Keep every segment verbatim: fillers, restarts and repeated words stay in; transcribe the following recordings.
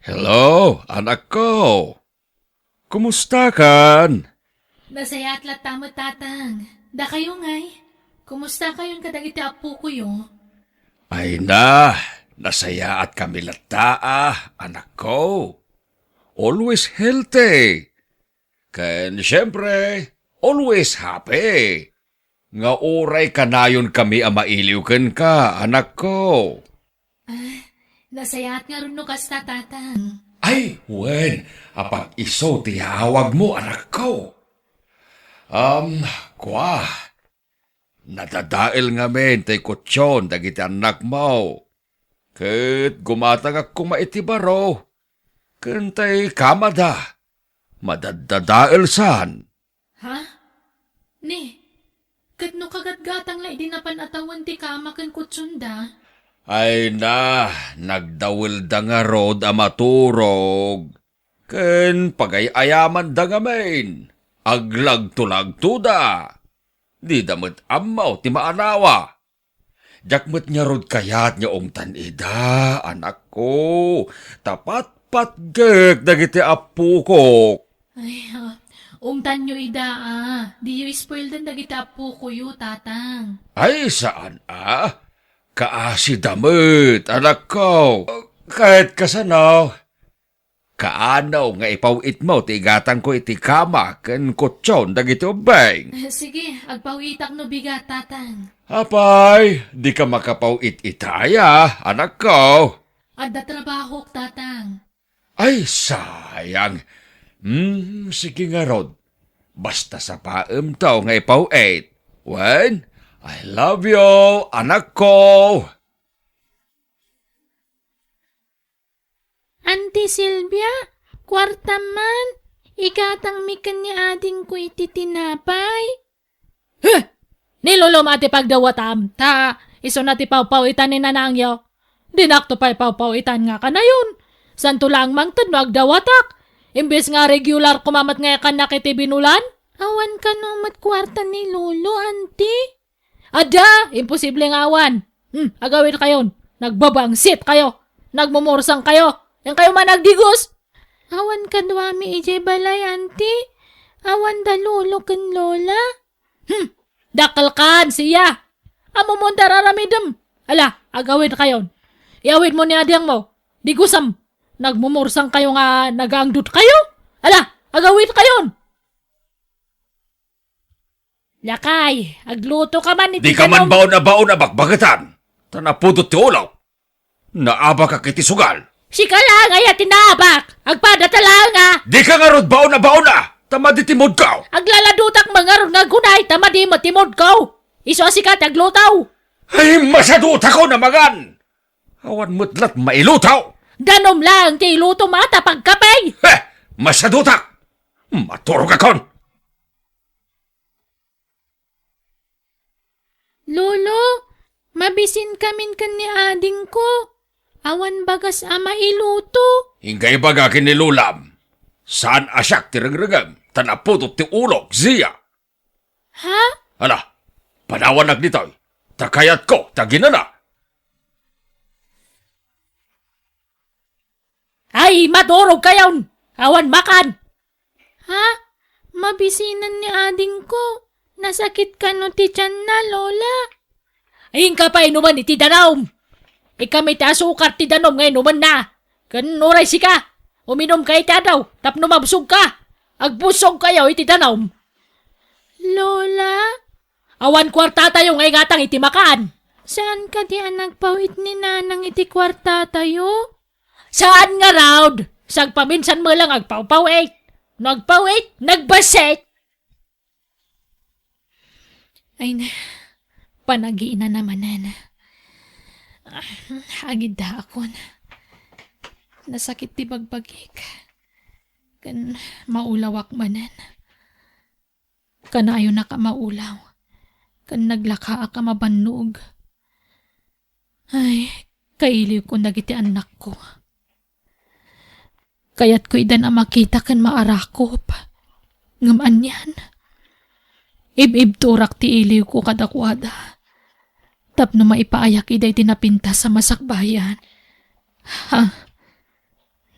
Hello, anakko. Kumustakan? Nasayaat latta met, Tatang. Dakayo ngay, kumustakayon kadagiti appokoyo? Ay na, nasayaat kami latta, ah, anakko. Always healthy. Ken siyempre, always happy. Nga uray kanayon kami a mailiw kenka, anakko. Ah, nasayaat ngarud no kasta, Tatang. Ay, wen, apag isu ti yaawagmo, anakko. Um, kwa, nadadael ngamin tay kutsion dagiti annakmo. Ket gumatangak koma iti baro, ken tay kamada, madaddadael san. Ha? Ni, ket no kagatgatang la idi napan a tawen ti kama ken kutsionda? Ay na, nagdawelda ngarud a maturog, ken pagay-ayamanda ngamin, aglagtulagtoda. Dida met ammo ti maanawa. Diak met ngarud kayat nga ungtan ida, anakko, ta patpatgek dagiti appokok. Ay, ah, ungtanyo ida, ah. Diyo ispoildan dagiti appokoyo, Tatang. Ay, saan, ah? Kaasida met, anakko. Ket kasano? Kaano nga ipaw-itmo ti igatangko iti kama ken kutsion dagiti ubbing? Sige, agpaw-itak no bigat, Tatang. Apay, dika makapaw-it itaya, anakko. Adda trabahok, Tatang. Ay, sayang. Hmm, sige ngarud. Basta sapaemto nga ipaw-it. Wen, I love you, anakko. Auntie Silvia, kuartam man, igatangmi ken ni adingko iti tinapay. Huh! Ni Lolo met ti pagdawatam, ta isuna ti pawpaw-itan ni nanangyo. Dinakto pay pawpaw-itan nga kanayon. Santo laeng mangted no agdawatak. Imbes nga regular koma met nga ikannak iti binulan. Awan kano met kuarta ni Lolo, Auntie? Adda! Imposible nga awan! Hmm, agawidkayon! Nagbabangsit kayo! Nagmumursang kayo! Yan kayo man agdigos! Awan kaduami idiay balay, Auntie. Awan da Lolo ken Lola. Hmm, dakkelkan, siya! Ammom ti ar-aramidem! Ala, agawidkayon! Iawidmo ni adingmo! Digosem! Nagmumursang kayo nga nagaangdot kayo! Ala, agawidkayon! Lakay, agluto ka man iti danum. Dika man baon a baon a bakbaketan, ta napudot ti ulok. Naabakak iti sugal. Sika laeng aya ti naabak, agpadata laeng a. Dika ngarud baon a baon a, ta madi ti moodko. Aglaladotak man ngarud nga agunay, ta madi met ti moodko. Isu a sika ti agluto. Ay, masadutakon a mangan. Awan met la't mailuto. Danum laeng ti ilutom a ta pagkape. Heh, masadutak. Maturogakon. Lolo, mabisinkamin ken ni adingko. Awan bagas a mailuto. Inka ibaga ken ni Lolam. Saan a siak ti rengrengem, ta napudot ti ulok, Zia. Ha? Ala, panawannak ditoy, ta kayatko ti aginana. Ay, maturogkayon! Awan makan! Ha? Mabisinan ni adingko. Nasakit kano ti tianna, Lola? Inka pay inumen iti danum. Ikam iti asukar ti danum nga inumenna. Ken uray sika, uminumka iti adu tapno mabsogka. Agbusogkayo iti danum. Lola? Awan kuartatayo nga igatang iti makan. Saan kadi a nagpaw-it ni Nanang iti kuartatayo? Saan ngarud? Sagpaminsan met lang agpawpaw-it. No agpaw-it, nagbassit. Ay na, panaginana manen. Ah, agiddaakon. Nasakit ti bagbagik. Ken maulawak manen. Kanayonnak a maulaw, ken naglakaak a mabannog. Ay, kailiwkon dagiti annakko. Kayatko idan a makita ken maarakop. Ngem anian? Ib-ibturak ti iliwko kadakuada tapno maipaayak ida iti napintas a masakbayan. Ha?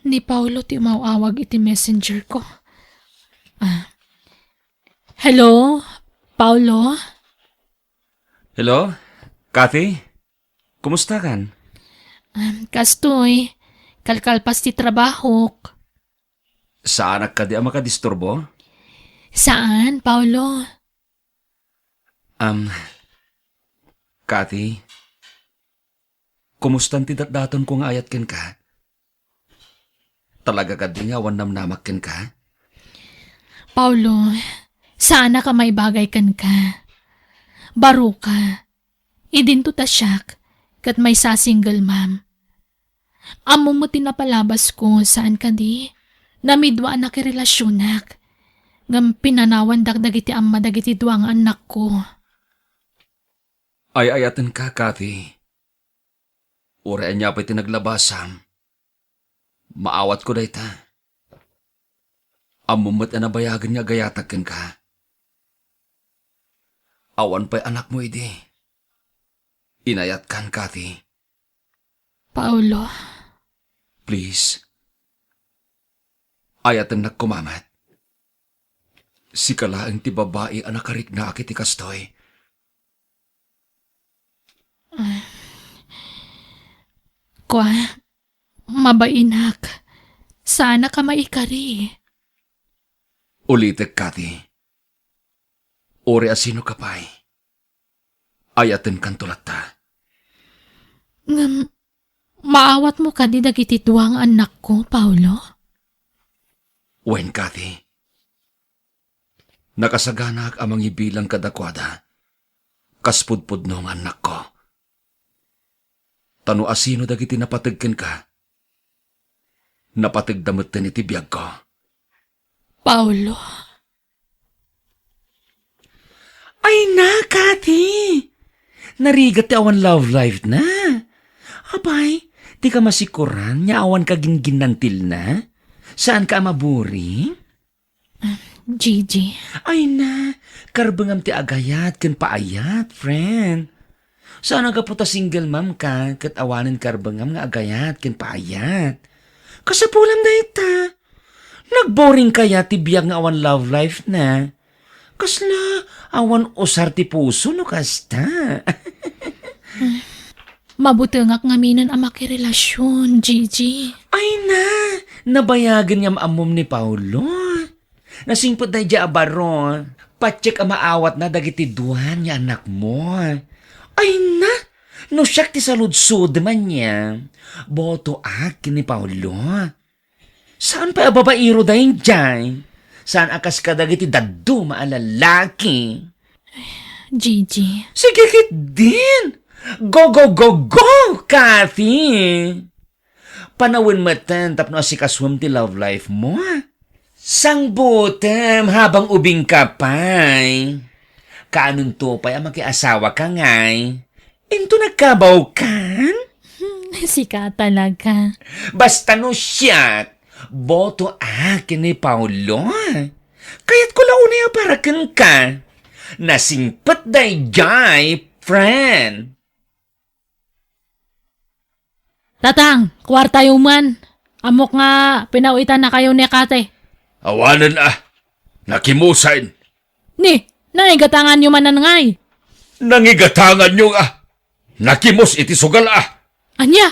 Ni Paolo ti umaw-awag iti messenger ko. Ah. Hello, Paolo? Hello, Kathy? Kumusta kan? Um, kastoy, kalkalpas ti trabahok. Saanak kadi a makadisturbo? Saan, Paolo. Um, Kathy, kumustan ti datdatonko nga ayat kenka? Talaga kadi nga awan namnamak kenka? Paolo, saanak a maibagay kenka. Baro ka. Idinto ta siak, ket maysa a single mom. Ammom met ti napalabasko, saan kadi? Namidua a nakirelasionak. Ngem pinanawandak dagiti amma dagiti dua nga annakko. Ay-ayatenka, Kathy. Uray ania pay ti naglabasam, maawatko dayta. Ammom met a nabayagen nga agayatak kenka. Awan pay anakmo idi. Inayatkan, Kathy. Paolo. Please. Ayatennak koma met. Sika laeng ti babai a nakariknaak iti kastoy. Kua, mabainak. Saanak a maikari. Ulitek, Kathy. Uray a sino ka pay, ayatenkanto latta. Ngem, maawatmo kadi dagiti dua nga annakko, Paolo? Wen, Kathy. Nakasaganaak a mangibilang kadakuada kas pudpudno nga annakko. Ta no asino dagiti napateg kenka, napategda metten iti biagko. Paolo. Ay na, Kathy! Narigat ti awan love life na. Apay, di ka masikoran nga awan ka ginginnantilna? Saan ka a maburing? Gigi. Ay na, karbengam ti agayat ken paayat, friend. Saan a gapu ta single mom ka ket awanen karbengam nga agayat ken paayat. Kasapulam dayta. Nagboring kaya ti biag nga awan love life na? Kasla awan usar ti puso no kasta? Mabutengak ngaminen a makirelasion, Gigi. Ay na, nabayagen nga maammom ni Paolo. Nasingpet daydiay a baro, patiek a maawatna dagiti dua nga annakmo. Ay na, no siak ti saludsodem ania, botoak ken ni Paolo. Saan pay a babaero daydiay? Saan a kas kadagiti dadduma a lalaki? Gigi. Sige ketdin! Go, go, go, go, Kathy! Panawen metten tapno asikasuem ti love life mo. Sangbutem habang ubing ka pay. Kaanonto pay a makiasawa ka ngay? Into nagkabaw kan? Sika talaga. Basta no siak, botoak ken ni Paolo. Kayatko la unay a para kenka. Nasingpet daydiay, friend. Tatang, kuartayo man. Ammok nga pinaw-itannakayo ni Kate. Awanen a. Nakimusen. Ni, nangigatanganyo manen ngay? Nangigatanganyo nga nakimus iti sugal a. Ania?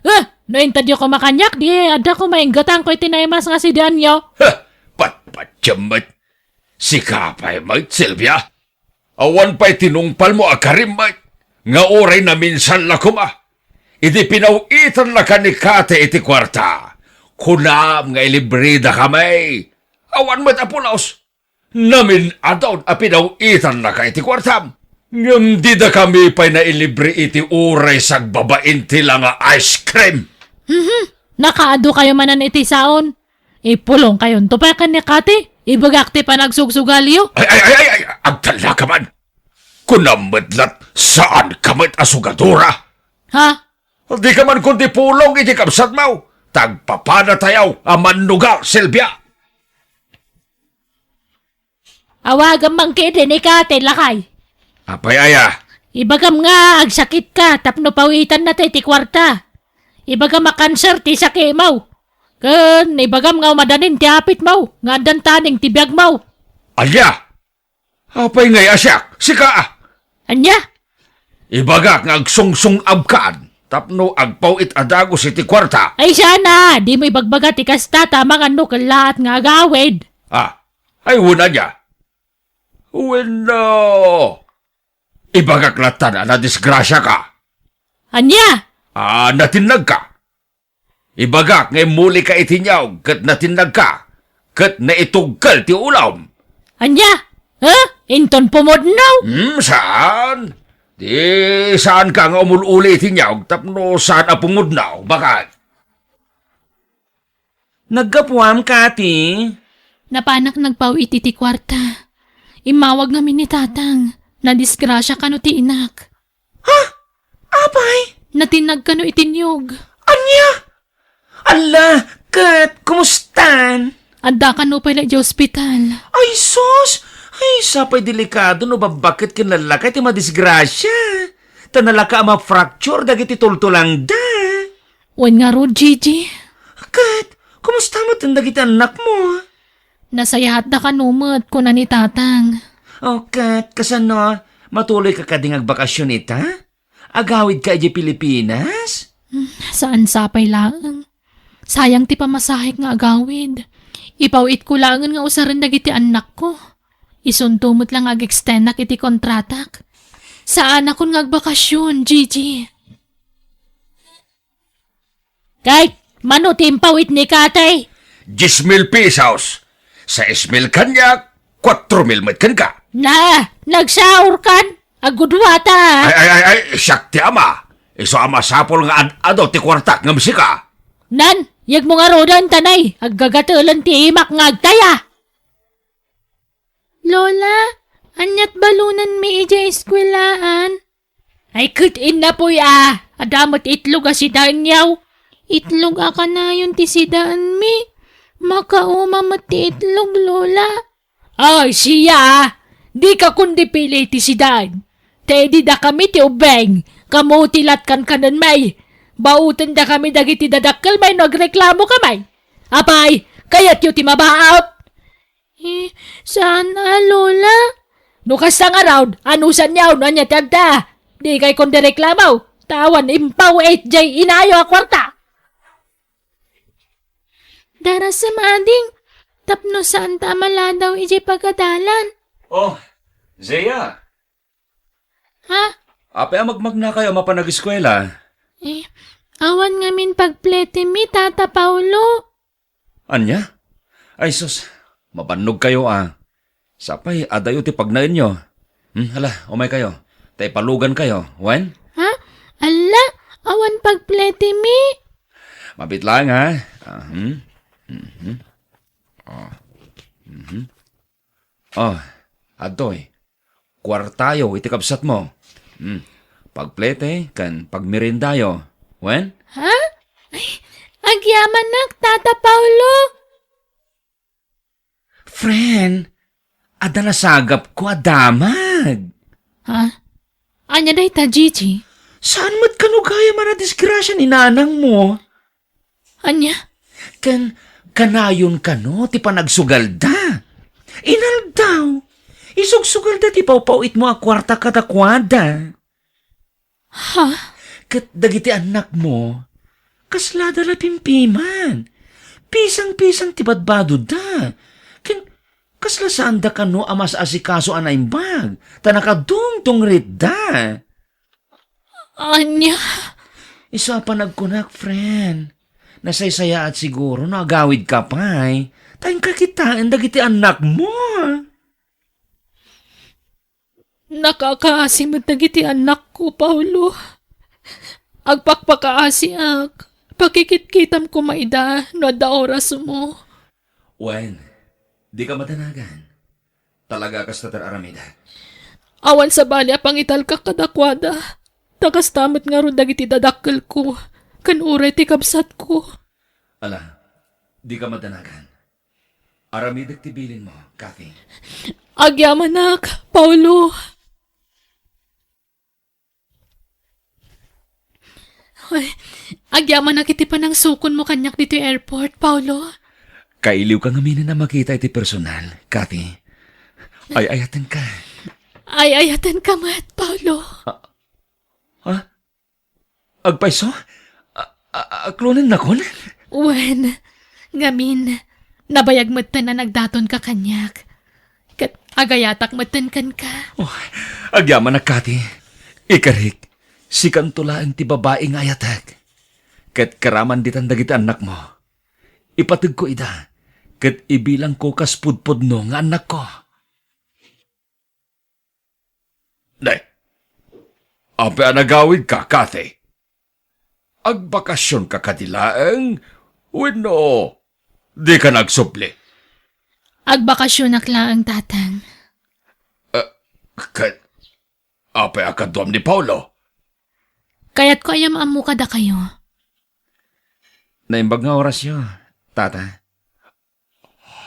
Eh, no intedyo koma kaniak, di adda koma inggatangko iti naimas nga sidianyo. Heh, patpatiem met. Sika pay met, Silvia. Awan pay tinungpalmo a karim met nga uray naminsan la koma. Idi pinaw-itan la ka ni Kate iti kuarta, kunam nga ilibreda kami. Awan met a pulos. Namin-adun a pinaw-itan la ka iti kuartam. Ngem dida kami pay nailibre iti uray sagbabain ti la nga ice cream. Mhm. Nakaadu kayo manen iti saon. Ipulong kayonto pay ken ni Kati. Ibagak ti panagsugsugalyo. Ay, ay, ay, ay, ay, agtalla ka man. Kunam met lat, saan ka met a sugadora. Ha? Di ka man kundi pulong iti kabsatmo. Tagpapada tayaw a mannugal, Silvia. Awagam man ketdi ni Kati, lakay. Apay aya? Ibagam nga agsakit ka tapno pawitan na ti, ti kuarta. Ibagam a kanser ti sakimo. Ken ibagam nga umadanin ti apitmo, nga addan taning ti biagmo. Ania? Apay ngay a siak? Sika a! Ania? Ibagak nga agsungsung-abkan tapno agpaw-it a dagus iti kuarta. Ay, sana! Dimo ibagbaga ti kasta ta amangan no kellaat nga agawid. Ah, ay, wen ania? Wenno, ibagak latta a nadisgrasiaka. Ania? Ah, natinnagka. Ibagak nga immulika iti niaog ket natinnagka, ket naitugkel ti ulom. Ania? Ha? Inton pumudno? Hmm, saan? Di saanka nga umul-uli iti niaog tapno saan a pumudno, baket? Naggapuam, Kati? Napanak nagpaw-it iti kuarta. Immawag ngamin ni Tatang. Nadisgrasia kano ti inak. Ha? Apay? Natinnag kano iti niog. Ania? Alla, ket kumustan? Adda kano pay la iti ospital. Ay, sus! Ay, sapay delikado no babbaket ken lallakay ti madisgrasia. Ta nalaka a ma-fracture dagiti tultulangda. Wen ngarud, Gigi. Ket, kumusta met dagiti annakmo? Nasayaatda kano met, kuna ni Tatang. O, ket, kasano? Matuloyka kadi nga agbakasyon ita? Agawidka idiay Pilipinas? Hmm, saan sapay laeng. Sayang ti pamasahek nga agawid. Ipaw-itko laengen nga usaren dagiti annakko. Isunto met la nga ag-extendak iti kontratak. Saanakon nga agbakasyon, Gigi. Kay, mano ti impaw-it ni Katay? Diez mil pesos. Sais mil kaniak, kuatro mil met kenka. Na, nagsaurkan? Agudwata. Ay, ay, ay, ay, siak ti ama. Isu a masapul nga ad-adu ti kuartak ngem sika. Nan, yegmo ngaruden, tanay, aggagatelen ti imak nga agtaya. Lola, aniat balonanmi idiay eskuelaan? Ay, ket innapoy a, adda met itlog a sidaenyaw. Itlog a kanayon ti sidaenmi. Makauma met ti itlog, Lola. Ay, siya, a. Dika kundi pili ti sidaen. Ta idi dakami ti ubbing, kamo ti latkankanenmi. Bautendakami dagiti dadakkelmi no agreklamokamay. Apay, kayatyo ti mabaut? Eh, saan a, Lola? No kasta ngarud, anusanyo no ania ti adda? Dikay kundi reklamo, ta awan impaw-it diay inayo a kuarta. Darasem, ading, tapno saanta a maladaw idiay pagadalan. Oh, Zia. Ha? Apay a magmagnakayo a mapan ageskuela? Eh, awan ngamin pagpletemi, Tata Paolo. Ania? Ay sus, mabannogkayo a. Sapay adayo ti pagnaenyo. Hmm, hala, umaykayo. Ta ipalugankayo, wen? Ha? Alla, awan pagpletemi. Mabit lang, ha? Ah, hmm? Mhm. Oh. Mhm. Oh, adtoy. Kuartayo iti kabsatmo. Hmm. Pagplete ken pagmeriendayo. Wen? Ha? Ay, agyamanak, Tata Paolo. Friend, adda nasagapko a damag. Ha? Ania dayta, Gigi? Saan met kano gayam a nadisgrasia ni nanangmo? Ania? Ken kanayon kano ti panagsugalda. Inaldaw, isugsugalda ti pawpaw-itmo a kuarta kadakuada. Ha? Ket dagiti annakmo, kaslada la pimpiman. Pisang-pisang ti badbadodda. Ken kasla saanda kano a mas-asikaso a naimbag, ta nakadungdungritda. Ania? Isu a panagkunak, friend. Nasaysayaat siguro no agawidka pay. Ta inka kitaen dagiti annakmo. Nakakaasi met dagiti annakko, Paolo. Agpakpakaasiak. Pakikitkitam koma ida no adda orasmo. Wen, dika madanagan. Talaga kasta ti ar-aramidek. Awan sabali a pangitalka kadakuada. Ta kasta met ngarud dagiti dadakkelko, ken uray ti kabsatko. Ala, dika madanagan. Aramidek ti bilinmo, Kathy. Agyamanak, Paolo. Ay, agyamanak iti panangsukonmo kaniak ditoy airport, Paolo. Kailiwka ngaminen a makita iti personal, Kathy. Ay-ayatenka. Ay-ayatenka met, Paolo. Ah, ha? Agpayso? A-, a-, aklonennakon? Wen, ngamin, nabayag metten a nagdatonka kaniak. Ket agayatak metten kenka. Oh, agyamanak, Kathy. Ikarik, sikanto laeng ti babai nga ayatek. Ket karaman ditan dagiti annakmo. Ipategko ida, ket ibilangko kas pudpudno nga annakko. Ne, apay a nagawidka, Kathy? Agbakasionka kadi laeng wenno dika nagsubli? Agbakasionak laeng, Tatang. Eh, ket apay a kaduam ni Paolo? Kayatko a yam-ammo kadakayo. Naimbag nga orasyo, Tata.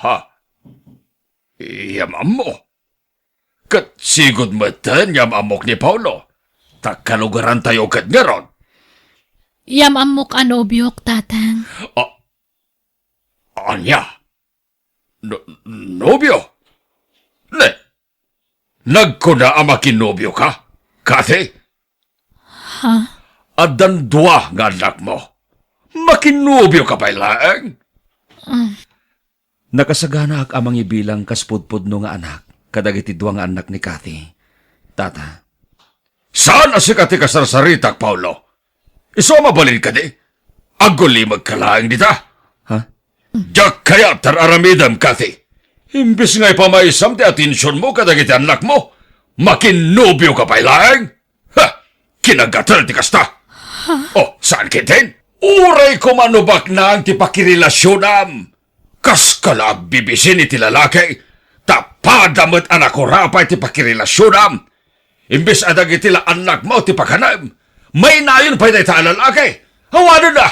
Ha? Yam-ammo? Ket sigud metten yam-ammok ni Paolo, ta kalugarantayo ket ngarud. Yam-ammok a nobiok, Tatang. A-, ania? No-, nobio? Ne, nagkuna a makinobioka, Kathy? Ha? Addan dua nga annakmo. Makinobioka pay laeng? Ah. Nakasaganaak a mangibilang kas pudpudno nga anak kadagiti dua nga annak ni Kathy, Tata. Saan a sika ti kasarsaritak, Paolo? Isu a mabalin kadi? Agulimekka laeng dita? Ha? Diak kayat ti ar-aramidem, Kathy. Imbes nga ipamaysam ti atensionmo kadagiti annakmo, makinnobioka pay laeng? Ha! Kinagatel ti kasta! Oh, saan ketdin? Uray koma no baknang ti pakirelasionam! Kaska la agbibisin iti lalaki, ta pada met a nakurapay ti pakirelasionam. Imbes a dagiti la annakmo ti pakanem, mainayon pay dayta a lalaki. Awanen a!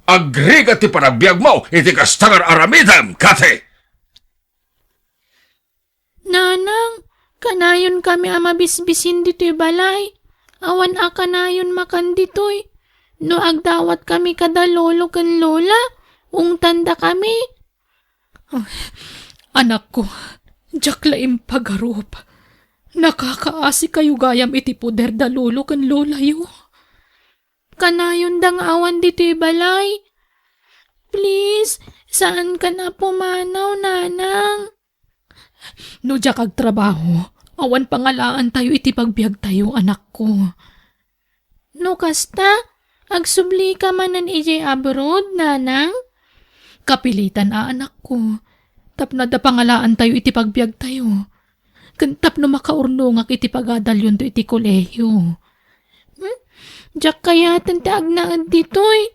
Agrigat ti panagbiagmo iti kasta nga ar-aramidem, Kathy. Nanang, kanayonkami a mabisbisin ditoy balay. Awan a kanayon makan ditoy. No agdawatkami kada lolo ken lola, ungtandakami. Ay, anakko, diak la impagarup. Nakakaasikayo gayam iti poder da lolo ken lolayo. Kanayonda nga awan ditoy balay. Please, saankan a pumanaw, Nanang. No diak agtrabaho, awan pangalaantayo iti pagbiagtayo, anakko. No kasta, agsublika manen idiay abroad, Nanang? Kapilitan a, anakko. Tapno adda pangalaantayo iti pagbiagtayo. Ken tapno makaurnongak iti pagadalyonto iti kolehiyo. Hmm? Diak kayaten ti agnaed ditoy.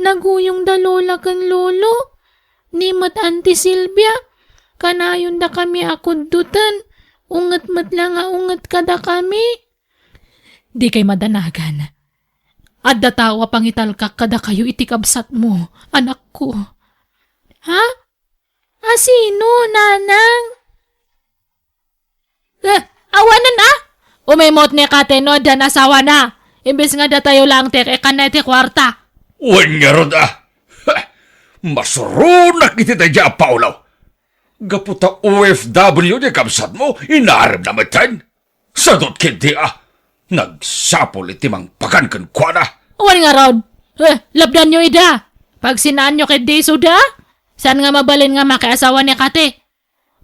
Naguyong da lola ken lolo. Ni met Auntie Silvia, kanayondakami a kuddoten. Unget met la nga unget kadakami. Dikay madanagan. Adda tao a pangitalkak kadakayo iti kabsatmo, anakko. Ha? A sino, Nanang? Eh, awanen a? Umimut ni Kate no addan asawana. Imbes nga datayo laeng ti ikkanna iti kuarta. Wen ngarud a? Ha! Masuronak iti daydiay a Paolo. Gapu ta O F W ti kabsatmo, inarem na metten. Sadut ketdi a nagsapul iti mangpakan kenkuana. Wen ngarud. Eh, lapdanyo ida. Pagsinaanyo ketdi isuda. Saan nga mabalin nga makiasawa ni Kate?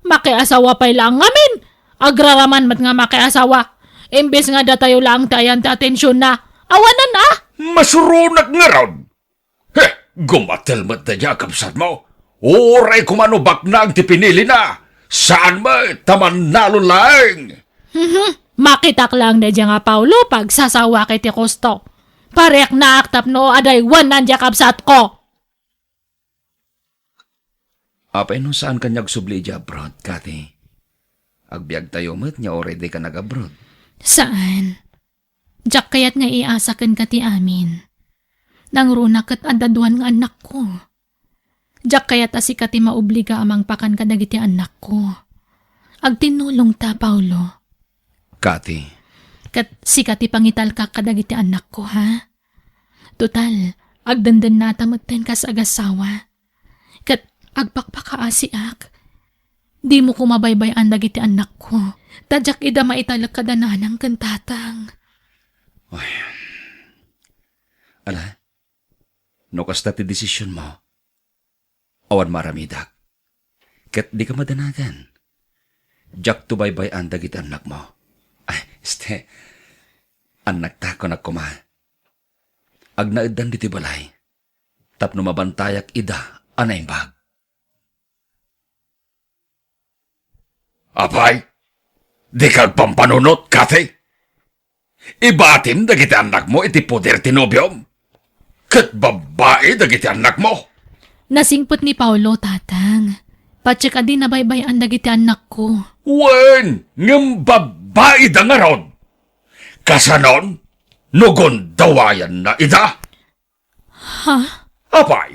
Makiasawa pay laeng ngamin. Agraraman met nga makiasawa. Imbes nga datayo laeng ti ayan ti atensionna. Awanen a? Masuronak ngarud. He, gumatel met daydiay a kabsatmo. Uray koma no baknang ti pinilina. Saan met ta mannalon laeng. Mhm. Makitak laeng daydiay nga Paolo pagsasawak iti kusto. Pariknaak tapno adaywanan diay kabsatko. Apay no saan kaniak agsubli idiay abroad, Kathy? Agbiagtayo met nga uray dika nag-abroad. Saan. Diak kayat nga iasa kenka ti amin. Nangruna ket adda duan nga annakko. Diak kayat a sika ti maobliga a mangpakan kadagiti annakko. Agtinnulongta, Paolo. Kathy. Ket sika ti pangitalkak kadagiti annakko, ha? Total, agdendennata metten kas agasawa. Ket agpakpakaasiak. Dimo koma baybay-an dagiti annakko, ta diak ida maitalek kada nanang ken tatang. Ay. Ala, no kasta ti desisionmo, awan maaramidak. Ket dika madanagan. Diakto baybay-an dagiti annakmo. Ay, este, annakta, kunak koma. Agnaeddan ditoy balay tapno mabantayak ida a naimbag. Apay, dika agpampanunot, Kathy? Ibatim dagiti annakmo iti poder ti nobiom, ket babbai dagiti annakmo. Nasingpet ni Paolo, Tatang. Patiek a di nabaybay-an dagiti annakko. Wen, ngem babbaida ngarud. Kasanon, no gundawayanna ida? Ha? Apay,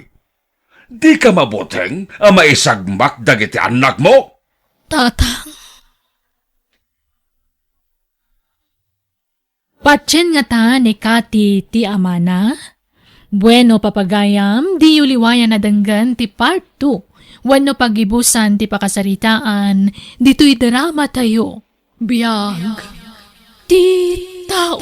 dika mabuteng a maisagmak dagiti annakmo? Tatang. Patien ngata ni Kati ti amana? Bueno, papagayam, diyo liwayan a denggen ti part two wenno paggibusan ti pakasaritaan ditoy drama tayo. Biag ti tao.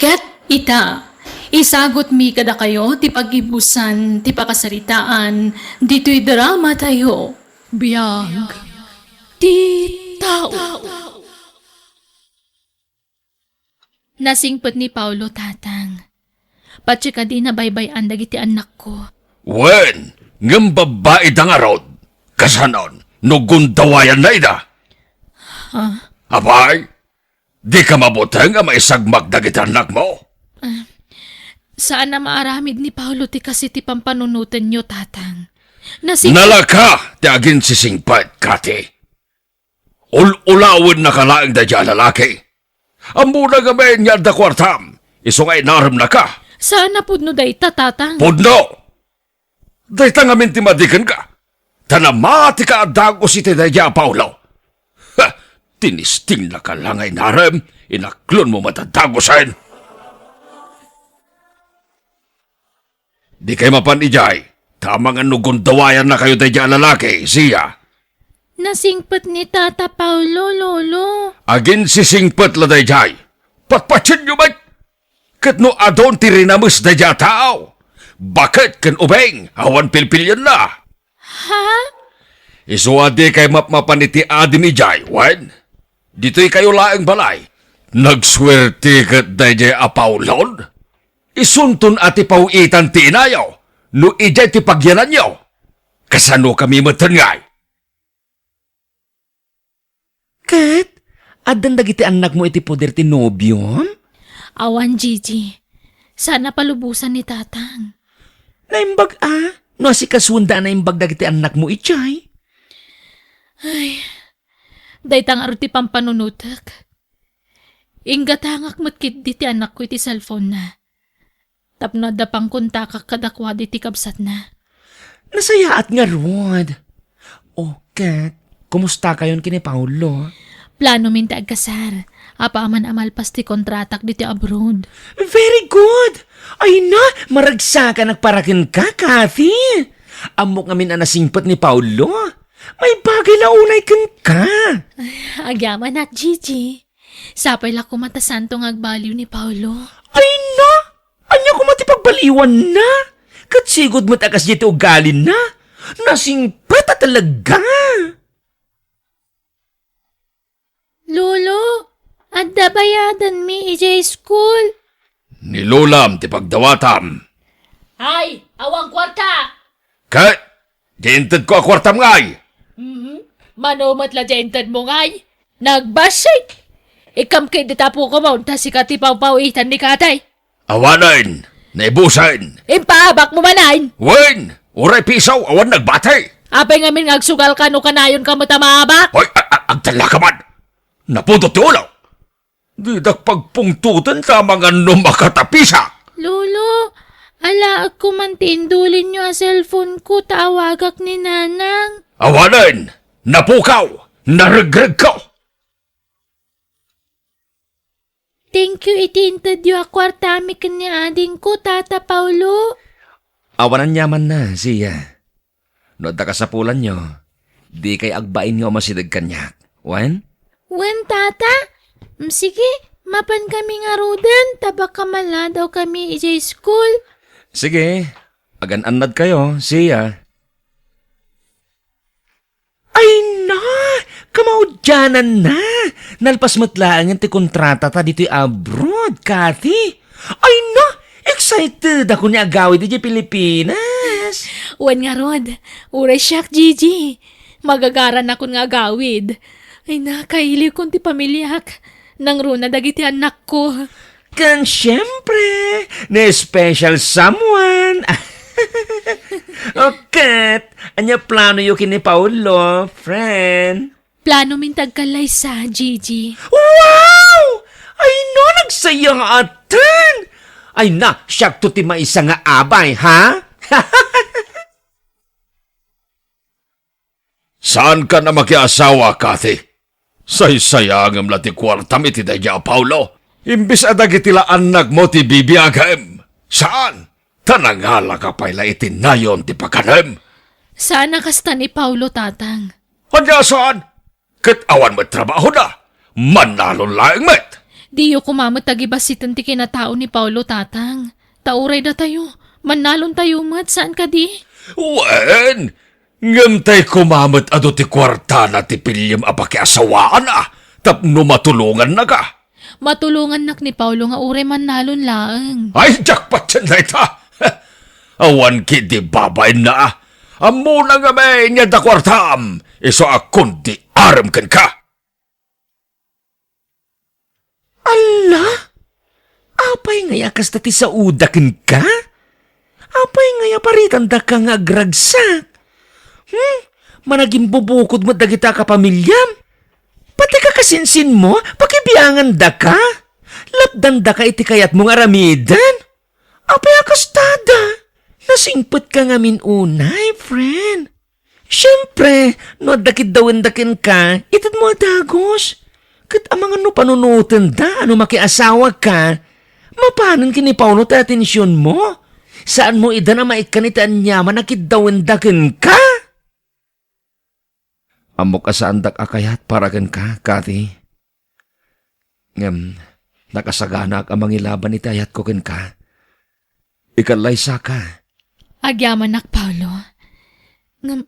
Ket ita, isagutmi kadakayo ti paggibusan ti pakasaritaan ditoy drama tayo. Biag ti tao. Nasingpet ni Paolo, Tatang. Patiek a di nabaybay-an dagiti annakko. Wen, ngem babbaida ngarud. Kasanon, no gundawayanna ida? Ha? Apay, dika mabuteng a maisagmak dagiti annakmo? Ah, saan a maaramid ni Paolo ti kas iti pampanunotenyo, Tatang. Nasing- Nalaka ti aginsisingpet, Kati. Ul-ulawennaka laeng daydiay a lalaki. Ammona ngamin nga adda kuartam, isu nga inaremnaka. Saan a pudno dayta, Tatang. Pudno! Dayta ngamin ti madi kenka. Ta namatika a dagus iti daydiay a Paolo. Ha! Tinistingnaka la nga inarem, inaklonmo met a dagusen. Dikay mapan idiay, ta amangan no gundawayannakayo daydiay a lalaki, siya. Nasingpet ni Tata Paolo, Lolo. Aginsisingpet la daydiay. Patpatienyo met. Ket no adun ti rinames daydiay a tao, baket ken ubing, awan pilpilienna. Ha? Isu a dikay mapmapan iti adim idiay, wen? Ditoykayo laeng balay. Nagsuerte ket daydiay a Paolon? Isunton a ti paw-itan ti inayo, no idiay ti pagyananyo. Kasanokami metten ngay? Ket, addan dagiti annakmo iti poder ti nobiom? Awan, Gigi. Saan a palubosan ni Tatang. Naimbag a, no asikasuenda a naimbag dagiti annakmo idiay? Ay, dayta ngarud ti pampanunotek. Inggatangak met ketdi ti annakko iti cellphone-na. Tapno adda pangkontakak kadakuada iti kabsatna. Nasayaat ngarud. O, ket, kumustakayon ken ni Paolo? Planomin ti agkasar. Apaman a malpas ti kontratak ditoy abroad. Very good! Ay na, maragsakanak para kenka, Kathy! Ammok ngamin a nasingpet ni Paolo. Maibagay la unay kenka. Ay, agyamanak, Gigi. Sapay la koma ta santo nga agbaliw ni Paolo. Ay na! Ania koma ti pagbaliwanna? Ket sigud met a kasdiay ti ugalina. Nasingpet a talaga! Lolo, adda bayadanmi idiay school. Ni Lolam ti pagdawatam. Ay, awan kuarta! Ket, diay intedko a kuartam ngay? Mhm. Mano met la diay intedmo ngay? Nagbassit! Ikkam ketdi ti apokom ta sika ti pawpaw-itan ni Kathy. Awanen, naibusen. Impaabakmo manen! Wen, uray piso, awan nagbati. Apay ngamin nga agsugalka no kanayonka met a maabak? Hoy, a-, a-, agtallaka man! Napudot ti ulo! Didak pagpungtoten ta amangan no makatapisak. Lolo, alaekko man ti indulinyo a cellphone-ko ta awagak ni Nanang. Awanen, napukaw, naregregko. Thank you iti intedyo a kuartami ken ni adingko, Tata Paolo. Awan aniamanna, Zia. No adda kasapulanyo, dikay agbain nga umasideg kaniak. Wen? Wen, Tata. Mm, sige, mapan kami ngaruden, ta baka maladawkami idiay school. Sige, agan-annadkayo, Zia. Ay na! Kamaudiananna! Nalpas met laengen ti kontratata ditoy abroad, Kathy. Ay na! Excited ako ni agawid idiay Pilipinas! Wen ngarud, uray siak, Gigi. Magagaran akon nga agawid. Ay na, kailiwkon ti pamiliak. Nangruna dagiti annakko. Ken siempre, ni special someone. O ket, ania planoyo ken ni Paolo, friend? Plano min ti agkallaysa, Gigi. Wow! Ay na, nagsayaaten! Ay na, siakto ti maysa nga abay, ha? Saanka a makiasawa, Kathy? Saysayangem la ti kuartam iti daydiay a Paolo. Imbes a dagiti la annakmo ti bibiagem. Saan? Ta nangalaka pay la iti nayon ti pakanem. Saan a kasta ni Paolo, Tatang. Ania saan? Ket awan met trabahona. Mannalon laeng met. Diyo koma met agibassiten ti kinatao ni Paolo, Tatang. Ta uray datayo, mannalontayo met, saan kadi? Wen, ngem tay koma met adu ti kuartana ti piliem a pakiasawaanna tapno matulongannaka. Matulongannak ni Paolo nga uray mannalon laeng. Ay, jackpot yan dayta! Awan ketdi babainna. Ammona ngamin nga adda kuartam, isu a kundi arem kenka. Alla! Apay ngay a kasta ti saoda kenka? Apay ngay a paritandaka nga agragsak? Hmm? Managimbubukod met dagita a kapamiliam? Pati kakasinsinmo, pakibiangandaka? Lapdandaka iti kayatmo nga aramiden? Apay a kastada? Nasingpetka ngamin unay, friend. Siempre, no adda kiddawenda kenka, itedmo a dagus. Ket amangan no panunotenda a no makiasawaka, mapanen ken ni Paolo ti atensionmo. Saanmo idan a maikkan iti aniaman a kiddawenda kenka. Ammok a saandak a kayat para kenka, Kathy. Ngem nakasaganaak a mangilaban iti ayatko kenka. Ikallaysaka. Agyamanak, Paolo. Ngem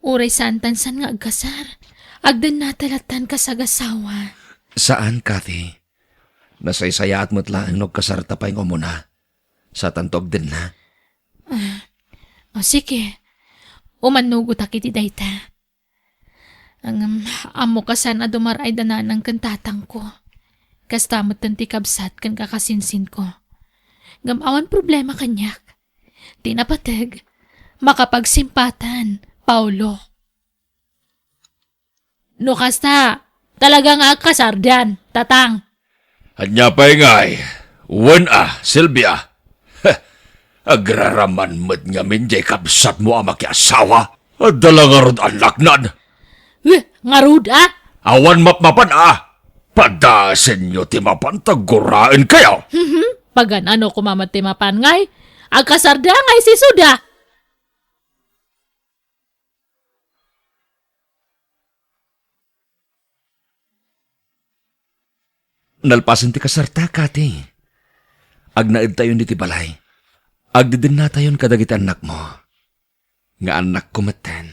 uray saantan san nga agkasar, agdennata lattan kas agasawa. Saan, Kathy. Nasaysayaat met laeng no agkasarta pay nga umuna. Satanto agdenna. Ah, o, sige. Umannugotak iti dayta. Ngem, ammok a saan a dumar-ay da nanang ken tatangko. Kasta metten ti kabsat ken kakasinsinko. Ngem awan problema kaniak. Ti napateg, makapagsimpatan, Paolo. No kasta, talaga nga agkasardan, Tatang. Ania pay ngay? Wen a, Silvia. Heh, agraraman met ngamin jay kabsatmo a makiasawa. Adda la ngarud annaknan. Weh, ngarud a? Awan mapmapan a. Padasenyo ti mapan ta guraenkayo. Mhm, pagan-ano koma met ti mapan ngay? Agkasarda ngay sisuda. Nalpasen ti kasarta, Kati. Agnaedtayon iti balay. Agdedennatayon kadagiti annakmo. Nga annakko metten.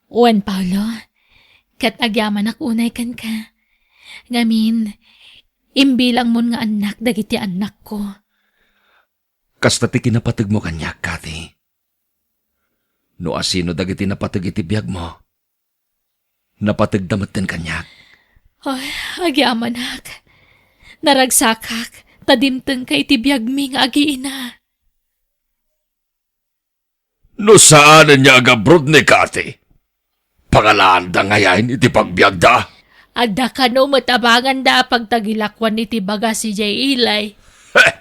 Wen, Paolo, ket agyamanak unay kenka. Ngamin, imbilangmon nga annak dagiti annakko. Kasta ti kinapategmo kaniak, Kati. No asino dagiti napateg iti biagmo, napategda metten kaniak. Ay, agyamanak. Naragsakak, ta dimtengka iti biagmi nga agiina. No saanen nga agabrod ni Kati, pangalaanda ngayen iti pagbiagda? Adda kano met a banganda a pagtagilakuan iti bagas idiay Eli. Heh!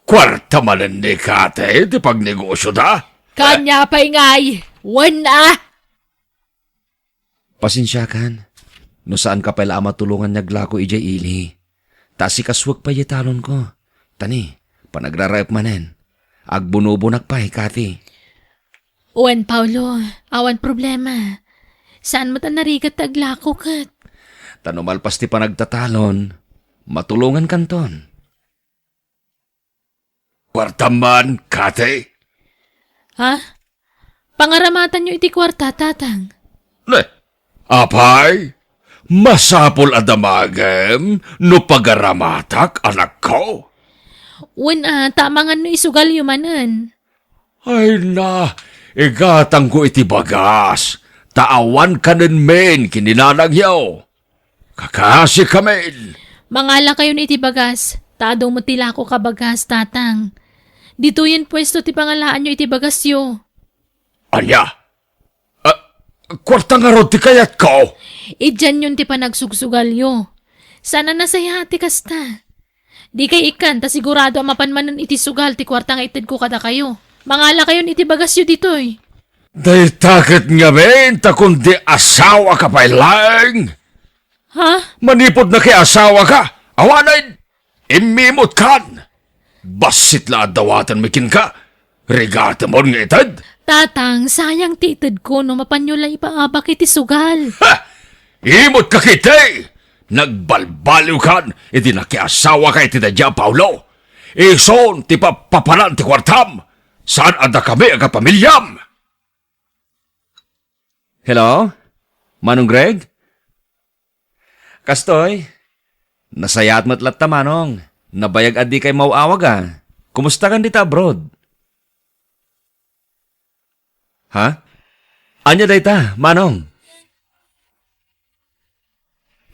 Kuarta manen ni Kati ti pagnegosioda? Kania pay ngay, wen a! Pasensiakan, no saanka pay la a matulongan nga aglako idiay Eli. Ta sikasuek pay diay talonko. Tani, panagraraep manen. Agbunobonak pay, Kati. Wen, Paulo, awan problema. Saan met a narigat ti aglako ket. Ta no malpas ti panagtatalon, matulongankanton. Kuartam man, Kati? Ha? Pangaramatanyo iti kuarta, Tatang? Ne, apay, masapul a damagem no pagaramatak, anakko? Wen a, ta amangan no isugalyo manen. Ay na, igatangko iti bagas, ta awan kanen men ken ni nanangyo. Kakasikamin! Mangalakayon iti bagas, ta adu met ti lako ka bagas, Tatang. Ditoyen puesto ti pangalaanyo iti bagasyo. Ania? Ah, kuarta ngarud ti kayatko? Idianyon ti panagsugsugalyo. Saan a nasayaat ti kasta. Dikay ikkan ta sigurado a mapan manen iti sugal ti kuarta nga itedko kadakayo. Mangalakayon iti bagasyo ditoy. Dayta ket ngamin ta kundi asawaka pay laeng. Ha? Manipud nakiasawaka, awanen, immimutkan. Bassit la a dawatenmi kenka. Rigatemon nga ited. Tatang, sayang ti itedko no mapanyo la ipaabak iti sugal. Ha! Imutka ketdi! Nagbalbaliwkan idi nakiasawaka iti daydiay a Paulo. Isun ti papapanan ti kuartam. Saan a dakami agapamiliam. Hello? Manong Greg? Kastoy, nasayaat met latta, Manong. Nabayag a dikay maw-awag a. Kumustakan dita abroad? Ha? Ania dayta, Manong?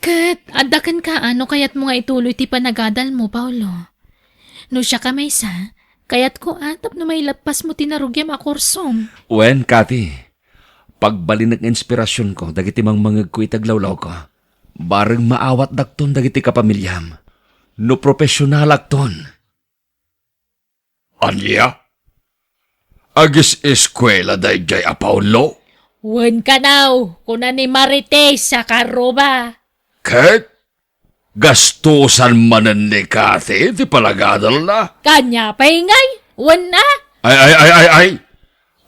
Ket adda kenka a no kayatmo nga ituloy ti panagadalmo, Paulo. No siak a maysa, kayatko a tapno mailappasmo ti narugiam a kursom. Wen, Kati, pagbalinek nga inspirasionko dagiti mangmangegko iti aglawlawko. Bareng maawatdakton dagiti kapamiliam no profesionalakton. Ania? Agis-eskuela daydiay a Paulo? Wen kanaw, kuna ni Marites a Karuba. Ket gastusan manen ni Kati ti panagadalna? Kania pay ngay? Wen a? Ay, ay, ay, ay, ay!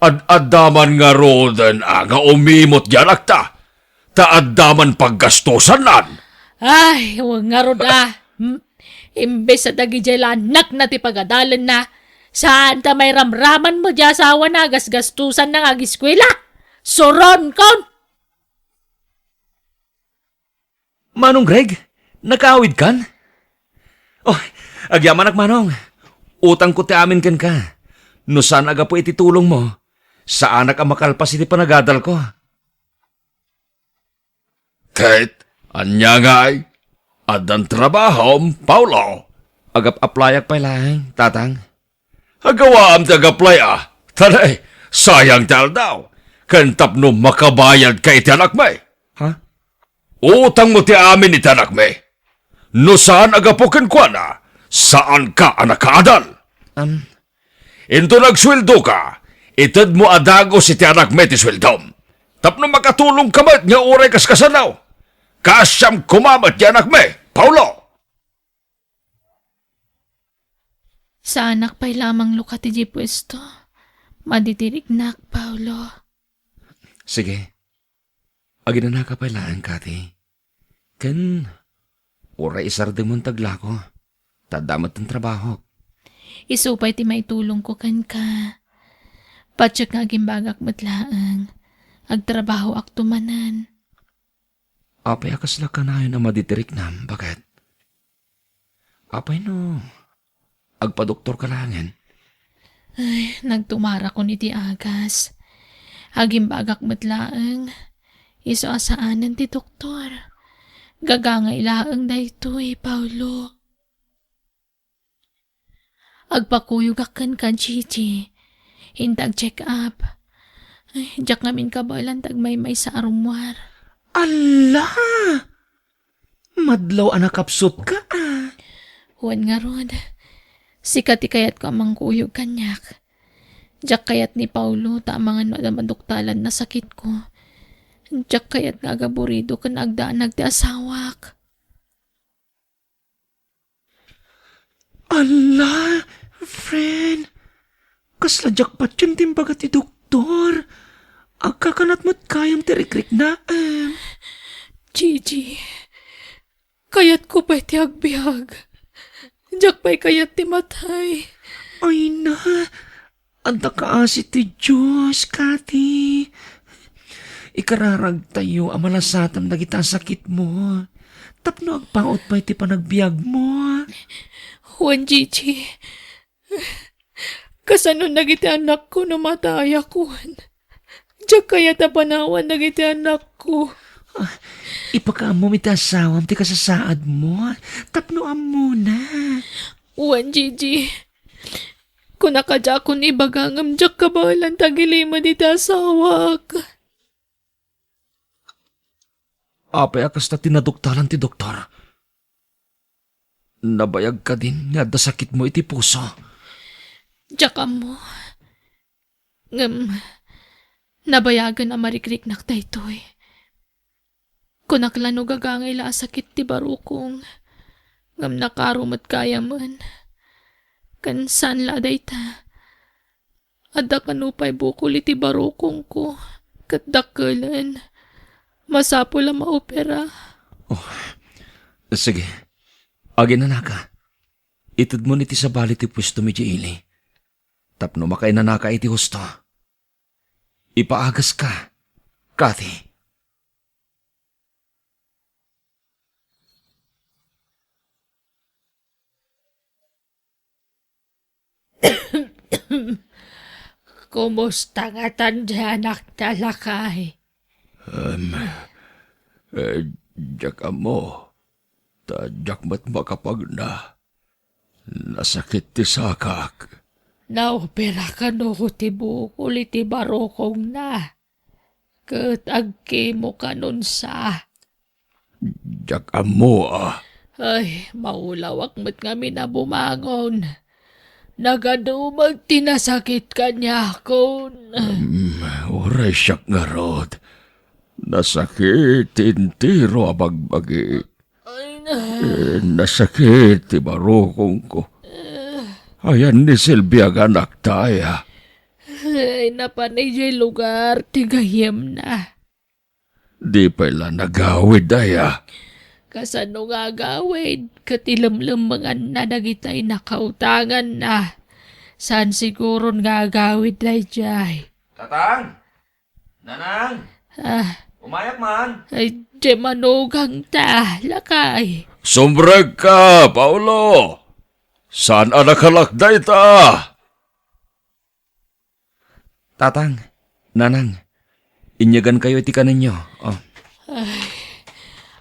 Ad-adda man ngaruden a nga umimot diay anakta, ta adda man paggastusannan. Ay, wen ngarud a. Hmm? Imbes a dagidiay la anakna ti pagadalenna, saan ta mairamraman met diay asawana a gasgastusanna nga agiskuela? Suronkon! Manong Greg, nakaawidkan? Oh, agyamanak, Manong. Utangko ti amin kenka. No saan a gapu iti tulongmo, saanak a makalpas iti panagadalko. Ket ania ngay? Addan trabahom, Paulo? Agap-aplayak pay laeng, Tatang. Agawaam ti agaplay a. Tanay, sayang ti aldaw. Ken tapno makabayadka iti anakmi. Ha? Utangmo ti amin iti anakmi. No saan a gapu kenkuana, saanka a nakaadal. Am. Inton agsueldoka, itedmo a dagus iti anakmi ti sueldom. Tapno makatulongka met nga uray kaskasano, kaasiam koma met ti anakmi, Paulo. Saanak pay la a manglukat idiay puesto. Madidirignak, Paulo. Sige. Aginanaka pay laeng, Kati. Ken, uray isardengmon ti aglako. Ta adda met ti trabahok. Isu pay ti maitulongko kenka. Patiek nga agimbagak met laeng. Agtrabahoakto manen. Apay a kasla kanayon a madidirignak, baket? Apay no agpadoktorka laengen? Ay, nagtumarakon iti agas. Agimbagak met laeng. Isu a saanen ti doktor. Gagangay laeng daytoy, Paulo. Agpakuyogak kenka, Gigi. Inta ag-check up. Ay, diak ngamin kabaelan ti agmaymaysa a rummuar. Alla! Madlaw a nakapsutka, a. Wen ngarud, sika ti kayatko a mangkuyog kaniak. Diak kayat ni Paulo ta amangan no adda maduktalan a sakitko. Diak kayat nga agaburido ken agdanag ti asawak. Alla, friend, kasla jackpot ken ti imbaga ti doktor. Agkakanat met gayam ti rikriknaem. Gigi, kayatko pay ti agbiag. Diak pay kayat ti matay. Ay na, adda kaasi ti Dios, Kati. Ikararagtayo a malasatam dagita a sakitmo tapno agpaut pay ti panagbiagmo. Wen, Gigi, kasano dagiti anakko no matayakon? Diak kayat a panawan dagiti anakko. Ah, ipakaammom iti asawam ti kasasaadmo tapno ammona. Wen, Gigi, kunak a diakon ibaga ngem diak kabaelan ti agilimed iti asawak. Apay a kasta ti naduktalan ti doktor? Nabayag kadin nga adda sakitmo iti puso? Diak ammo. Ngem nabayagen a marikriknak daytoy. Kunak la no gagangay la a sakit ti barukong, ngem nakaro met gayamen. Ken saan la a dayta, adda kano pay bukol iti barukongko ket dakkelen. Masapul a maopera. Oh, sige. Aginanaka. Itedmon iti sabali ti puesto idiay ili tapno makainanaka iti husto. Ipaagaska, Kati. Kumusta ngatan ti anakta, lakay? Em, eh, diak ammo, ta diak met makapagna. Nasakit ti sakak. Naopera kano ti bukol iti barukongna. Ket agkemo kanon sa. Diak ammo a. Ay, maulawak met ngamin a bumangon. Nagadu met ti nasakit kaniakon. Mm, uray siak ngarud. Nasakit ti entero a bagbagi. Ay na. Eh, nasakit ti barukongko. Ayan ni Silvia nga anakta aya? Ay, napan idiay lugar ti gayyemna. Di pay la nagawid aya? Kasano nga agawid ket ilemlemmenganna dagitay nakautanganna? Saan siguron nga agawid daydiay? Tatang! Nanang! Ah. Umayak man! Ay, di manugang ta, lakay. Sumrekka, Paolo! Saan a nakalak dayta? Tatang, Nanang, inyagankayo iti kanenyo. Oh. Ay,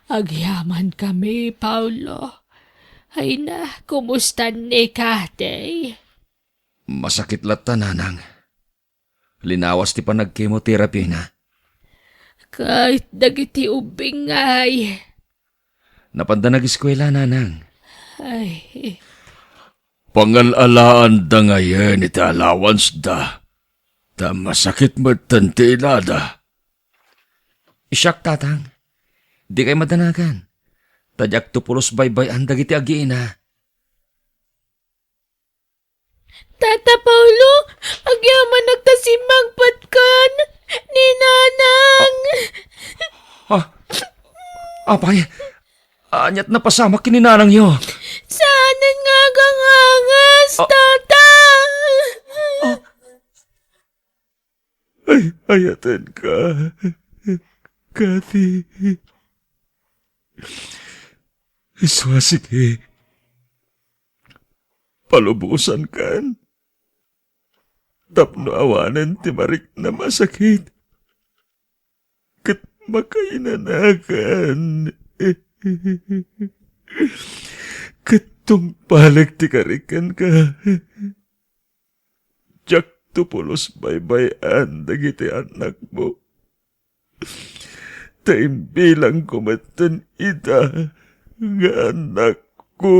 agyamankami, Paolo. Ay na, kumusta ni Kati? Masakit latta, Nanang. Linawas ti panagkemoterapina. Ket dagiti ubbing ngay? Napanda nagiskuela, Nanang. Ay. Pangal-alaanda ngayen iti allowance da, ta masakit metten ti inada. Siak, Tatang. Dikay madanagan. Ta diak to pulos baybay-an dagiti agiina. Tata Paolo, agyamanak ta simmangpet ken ni Nanang. Ah, apay, ania't napasamak ken ni Nanangyo? Saanen nga agangangas, Ah. Tata. Ah. Ay, ayatenka, Kati. Isu a sige, palubosankan tapno awanen ti mariknam a sakit ket makainanakan. Ket tungpalek ti karik kenka. Diak to pulos baybay-an dagiti annakmo. Ta imbilangko metten ida nga annakko.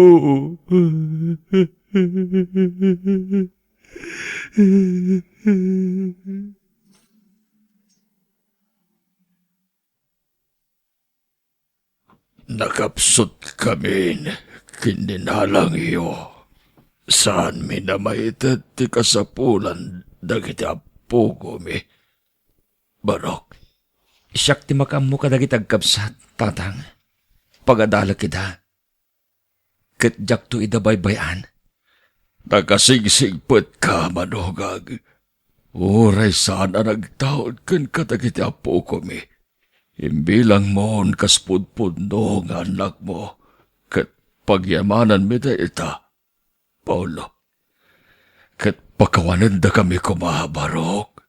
Nakapsutkamin ken ni Nanangyo. Saanmi a maited ti kasapulan dagiti appokomi, Barok. Siak ti makaammo kadagiti agkabsat, Tatang. Pagadalek ida. Ket diakto ida baybay-an. Nakasigsigpetka, manugag. Uray saan a nagtaud kenka dagiti appokomi, imbilangmon kas pudpudno nga annakmo, ket pagyamananmi dayta, Paolo. Ket pakawanendakami koma, Barok.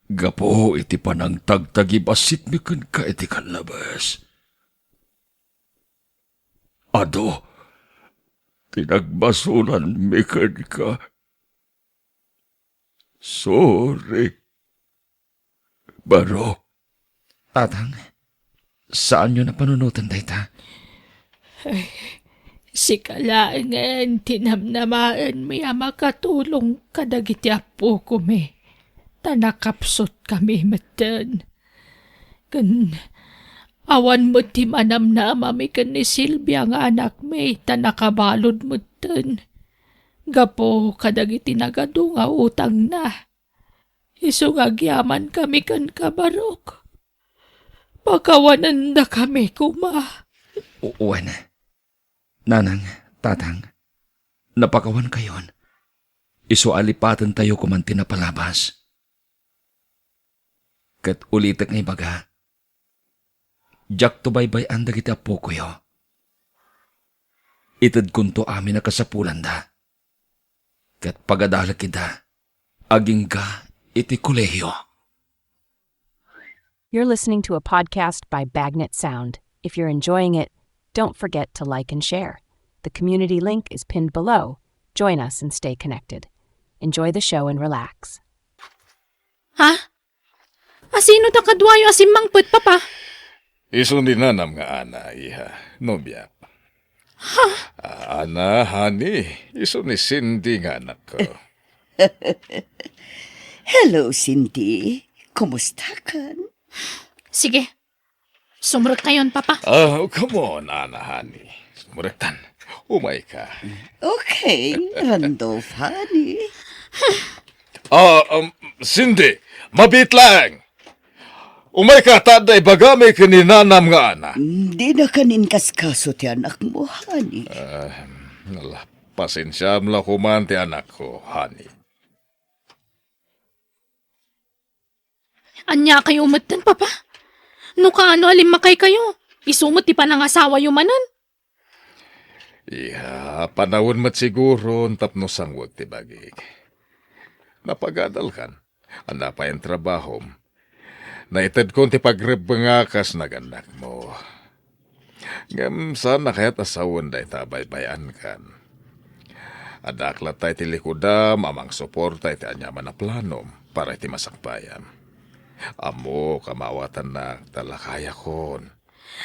Gapu iti panangtagtagibasitmi kenka iti kallabes. Adu ti nagbasolanmi kenka. Sorry, Barok. Tatang, saanyo a panunoten dayta. Ay, sika laengen ti namnamaenmi a makatulong kadagiti appokomi, ta nakapsutkami metten. Ken awan met ti manamnamami ken ni Silvia nga anakmi, ta nakabalud metten gapu kadagiti nagadu nga utangna. Isu nga agyamankami kenka, Barok. Pakawanendakami koma. U-, wen, Nanang, Tatang, napakawankayon. Isu a lipatentayo koman ti napalabas. Ket ulitek nga ibaga, diakto baybay-an dagiti appokoyo. Itedkonto amin a kasapulanda. Ket pagadalek ida agingga iti kolehio. You're listening to a podcast by Bagnet Sound. If you're enjoying it, don't forget to like and share. The community link is pinned below. Join us and stay connected. Enjoy the show and relax. Ha? Asino ta kaduayo a simmangpet, Papa? Isu ni nanam nga Ana, iha, nobiak. Ha? Ah, Ana, honey, isu ni Cindy nga anakko. Hello, Cindy. Kumustakan? Sige. Sumrekkayon, Papa. Ah, come on, Ana, honey. Sumrektan. Umayka. Okay, Randolph, honey. Ah, um, Cindy, mabiit laeng. Umayka ta adda ibagami ken ni nanam nga Ana. Mm, dinaka inkaskaso ti anakmo, honey. Ah, ala, pasensiaam la koman ti anakko, honey. Ania kayo metten, Papa? No kaano a limmakay kayo, isu met ti panangasawayo manen? Iha, panawen met siguron tapno sangwek ti bagik. Napagadalkan, ania pay ti trabahom? Naitedkon ti pagrebbengak kas nagannakmo. Ngem saan a kayat a sawen dayta a baybay-ankan. Addaak latta iti likudam a mangsuporta iti aniaman a planom para iti masakbayam. Ammok a maawatannak ta lakayakon.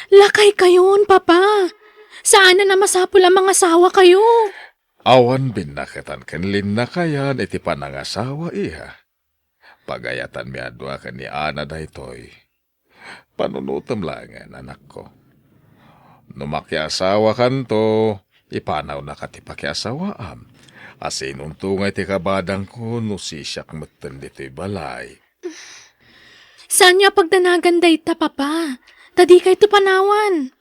Lakaykayon, Papa. Saanen a masapul a mangasawakayo. Awan binnaketan ken linnakayan iti panangasawa, iha. Pagayatanmi a dua ken ni Ana daytoy. Panunotem laengen, anakko. No makiasawakanto, ipanawnaka ti pakiasawaam. Asinonto nga iti kabadangko no sisiak metten ditoy balay? Saanyo a pagdanagan dayta, Papa? Ta dikayto panawan.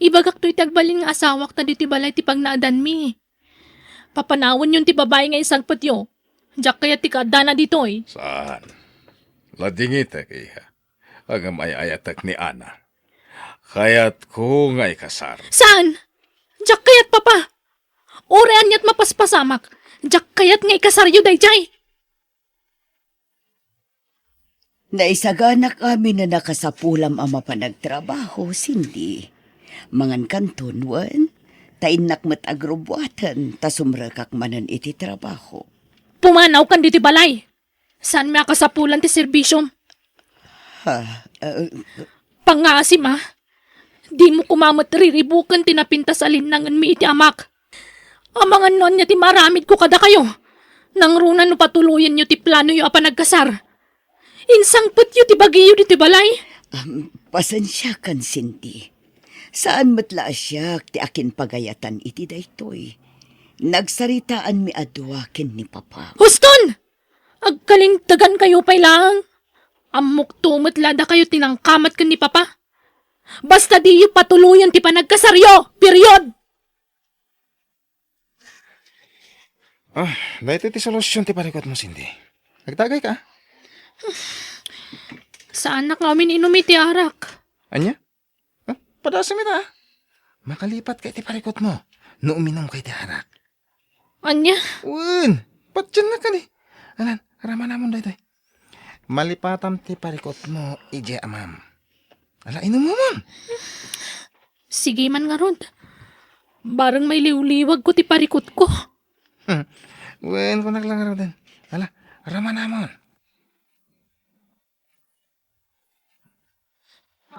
Ibagakto iti agbalin nga asawak ta ditoy balay ti pagnaadanmi. Papanawenyon ti babai nga insangpetyo. Diak kayat ti kaaddana ditoy. Saan? Ladingitek, iha. Ngem ay-ayatek ni Ana. Kayatko nga ikasar. Saan? Diak kayat, Papa. Uray aniat mapaspasamak, diak kayat nga ikasaryo daydiay. Naisaganak amin a nakasapulam a mapan agtrabaho, Cindy. Mangankanton, wen? Ta innak met agrubbuaten, ta sumrekak manen iti trabaho. Pumanawkan ditoy balay. Saanmi a kasapulan ti serbisyom. Ha? Ah, Pangngaasim a. Dimo koma met riribuken ti napintas a linnangenmi iti amak. Amangan no ania ti maaramidko kadakayo. Nangruna no patuloyenyo ti planoyo a panagkasar. Insangpetyo ti bagiyo ditoy balay. Am, pasensiakan, Cindy. Saan met la a siak ti akinpagayatan iti daytoy. Nagsaritaanmi a dua ken ni Papa. Huston! Agkalintegankayo pay laeng. Ammokto met la dakayo ti nangkamat ken ni Papa. Basta diyo patuloyen ti panagkasaryo. Period! Ah, daytoy ti solusyon ti parikutmo, Cindy. Agtagayka, ah. Saanak nga umin-inum iti arak. Ania? Ah, padasem ita, ah. Makalipatka iti parikutmo no uminumka iti arak. Ania? Wen, patiennak kadi. Alan, ramanamon daytoy. Malipatam ti parikutmo idiay amam. Ala, inumamon. Sige man ngarud. Bareng mailiwliwagko ti parikutko. Hmm. Wen, kunak la ngaruden. Ala, ramanamon.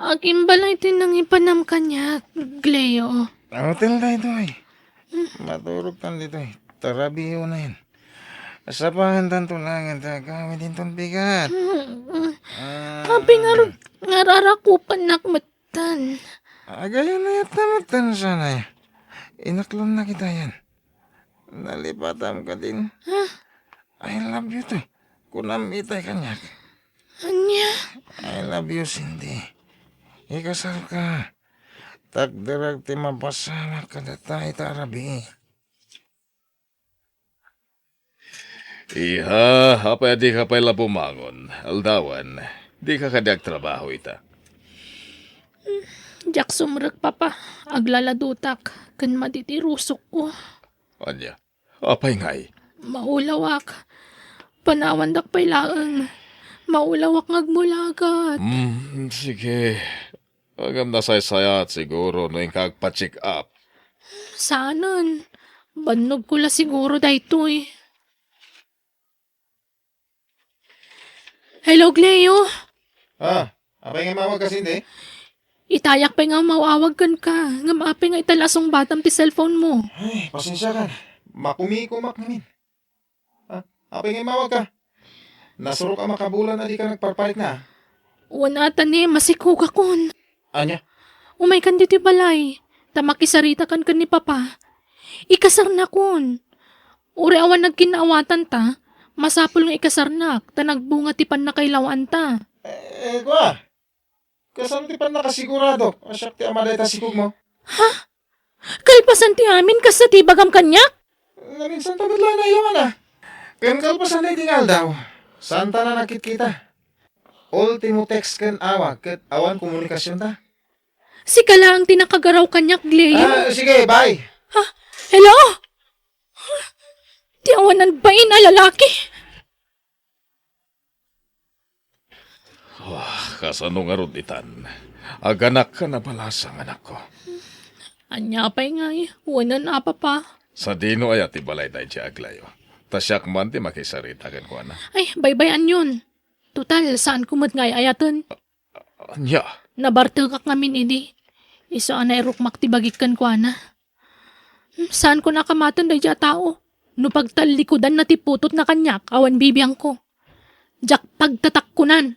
Agimbalay ti nangipanam kaniak, Gleo. Hotel daytoy. Maturogtan ditoy. Tarabiunen. Sapaentanto laeng ti agawid inton bigat. Mm. Ah. Apay ngarud nga rarakupannak metten? Agayan-ayat na metten, sanay. Inaklonnak itayan. Nalipatam kadin. Ah. I love you to. Kunam itay kaniak. Ania? I love you, Cindy. Ikasarka. Takderek ti mapasamak kadata ita a rabii. Iha, apay a dika pay la bumangon? Aldawan, dika kadi agtrabaho ita? Diak sumrek, Papa. Aglaladotak ken madi ti rusokko. Ania? Apay ngay? Maulawak. Panawandak pay laeng. Maulawak nga agmulagat. Hmm, sige. Ngem nasaysayaat siguro no inka agpa-check up. Saanen. Bannogko la siguro daytoy. Hello, Gleo. Ah, apay nga immawagka, Cindy? Itayak pay nga umaw-awag kenka, ngem apay nga ita la a sungbatam ti cellphone mo? Ay, pasensiakan. Makumikumak ngamin. Ah, apay nga immawagka? Nasurok a makabulan a dika nagparparikna, ah. Wen ata ni, masikugakon. Ania? Umaykan ditoy balay, ta makisaritakan ken ni Papa. Ikasarnakon. Uray awan nagkinnaawatanta, masapul nga ikasarnak, ta nagbunga ti pannakailawanta. Eh, kua, kasano ti pannakasigurado a siak ti ama dayta sikugmo? Ha? Kalpasan ti amin, kasta ti ibagam kaniak? Naminsan ta met la nailawan, a. Ken kalpasan daydi nga aldaw, saanta la nagkitkita. Ultimo text ken awag ket awan komunikasionta. Sika laeng ti nakagaraw kaniak, Gleo. Ah, sige, bye. Ha? Hello? Ti awanan bain a lalaki? Wah, kasano ngarud itan? Aganakka a balasang, anakko. Ania pay ngay, wenen a, Papa? Sadino aya ti balay daydi a Gleo? Ta siak man ti makisarita kenkuana. Ay, baybay-anyon. Total, saanko met nga ay-ayaten. Ania? Nabartekak ngamin idi. Isu a nairukmak ti bagik kenkuana. Hmm, saanko a kamaten daydi a tao. No pagtallikudanna ti putotna kaniak, awan bibiangko. Diak pagtatakkonan.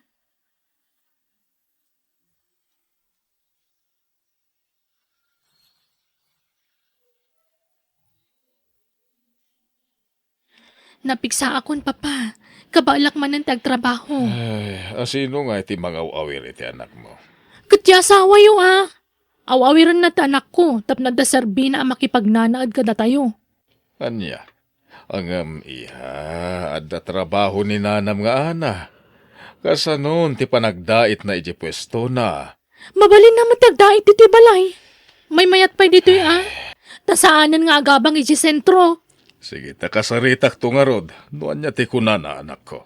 Napigsaakon, Papa. Kabaelak manen ti agtrabaho. Ay, asino nga iti mangaw-awir iti anakmo? Ket ti asawayo, a. Aw-awirenna ti anakko tapno adda serbina a makipagnanaed kadatayo. Ania? Ngem, iha, adda trabaho ni nanam nga Ana. Kasanon ti panagdaitna idiay puestona? Mabalinna met ti agdait ditoy balay. Maymayat pay ditoy, a. Ta saanen nga agabang idiay sentro. Sige, ta kasaritakto ngarud no ania ti kunana, anakko.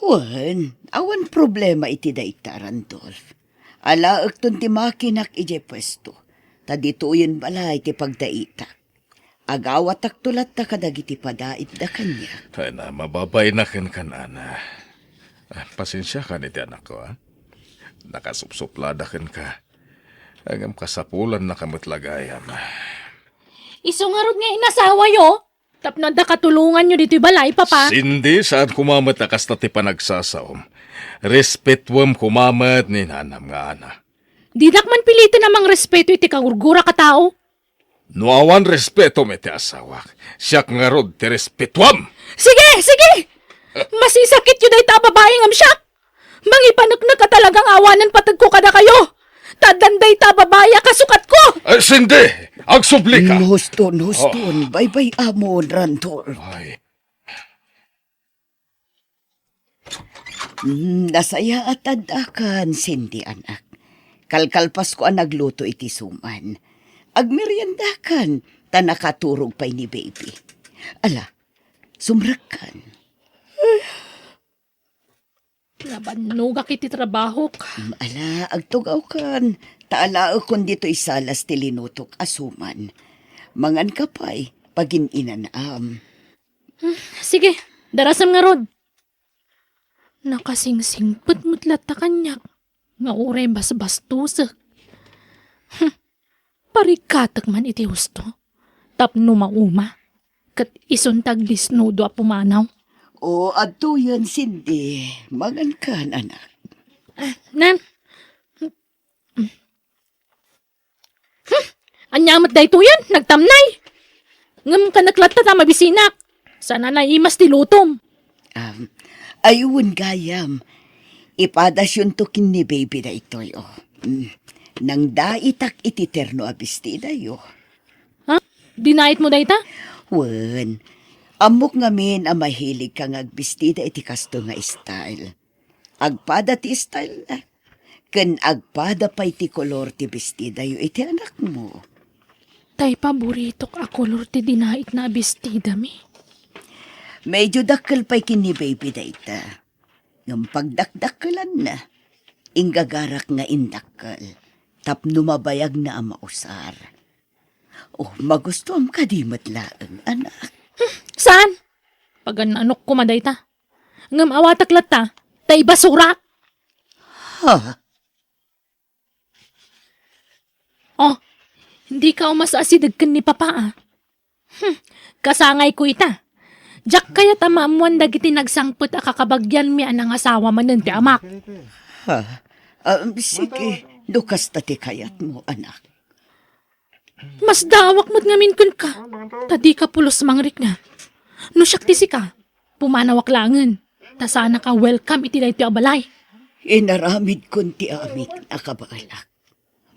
Wen, awan problema iti dayta, Randolph. Alaekton ti makinak idiay puesto, ta ditoyen balay ti pagdaitak. Agawatakto latta kadagiti padaitda kaniak. Ay na, mababain a kenka, Ana. Ah, pasensiakan iti anakko, a. Nakasupsuplada kenka. Ngem kasapulannaka met la gayam. Isu ngarud nga inasawayo, tapno adda katulonganyo ditoy balay, Papa. Cindy, saan koma met a kasta ti panagsasaom. Respetuem koma met ni nanam nga Ana. Dinak man piliten a mangrespeto iti kagurgurak a tao. No awan respetom iti asawak, siak ngarud ti respetuam. Sige, sige! Masisakityo dayta a babai ngem siak! Mangipaneknek a talagang awanen pategko kadakayo! Ta addan dayta a babai a kasukatko! Eh, Cindy, agsublika! Huston, huston, baybay-amon, Randolph. Ay. Mm, nasayaat addakan, Cindy, anak. Kalkalpasko a nagluto iti suman. Agmeriendakan, ta nakaturog pay ni baby. Ala, sumrekkan. Nabannogak iti trabahok. Mm, ala, agtugawkan. Ta alaekon ditoy salas ti linutok a suman. Manganka pay, pagin-inanam. Hmm, sige, darasem ngarud. Nakasingsingpet met latta kaniak nga uray basbastosek. Hmm, parikkatek man iti husto tapno mauma, ket isunta agdisnudo a pumanaw. O, adtoyen, Cindy. Mangankan, anak. Ah, nan. Hmm, ania met daytoyen? Nagtamnay! Ngem kanek latta ta mabisinak. Saan a naimas ti lutom. Um, ay, wen gayam. Ipadasyonto ken ni baby daytoy, o. Mm. Nangdaitak iti terno a bestidayo. Ha? Dinaitmo dayta? Wen, ammok ngamin a mahiligka nga agbestida iti kastoy nga style. Agpada ti style na. Ken agpada pay ti kolor ti bestidayo iti anakmo. Tay paboritok a kolor ti dinaitna a bestidami. Medyo dakkel pay ken ni baby dayta. Ngem pagdakdakkelanna, inggagarak nga indakkel tapno mabayagna a mausar. O, magustuam kadi met laeng, anak? Hmm, saan? Pagan-anok koma dayta. Ngem awatek latta, ta ibasurak. Ha? O, dika umas-asideg ken ni Papa, a. Hmm, kasangayko ita. Diak kayat a maammoan dagiti nagsangpet a kakabagianmi a nangasawa manen ti amak. Ha? Ah, sige, no kasta ti kayatmo, anak. Masdaawak met ngamin kenka, ta dika pulos mangrikna. No siak ti sika, pumanawak laengen, ta saanaka welcome iti daytoy a balay. Inaramidkon ti amin a kabaelak.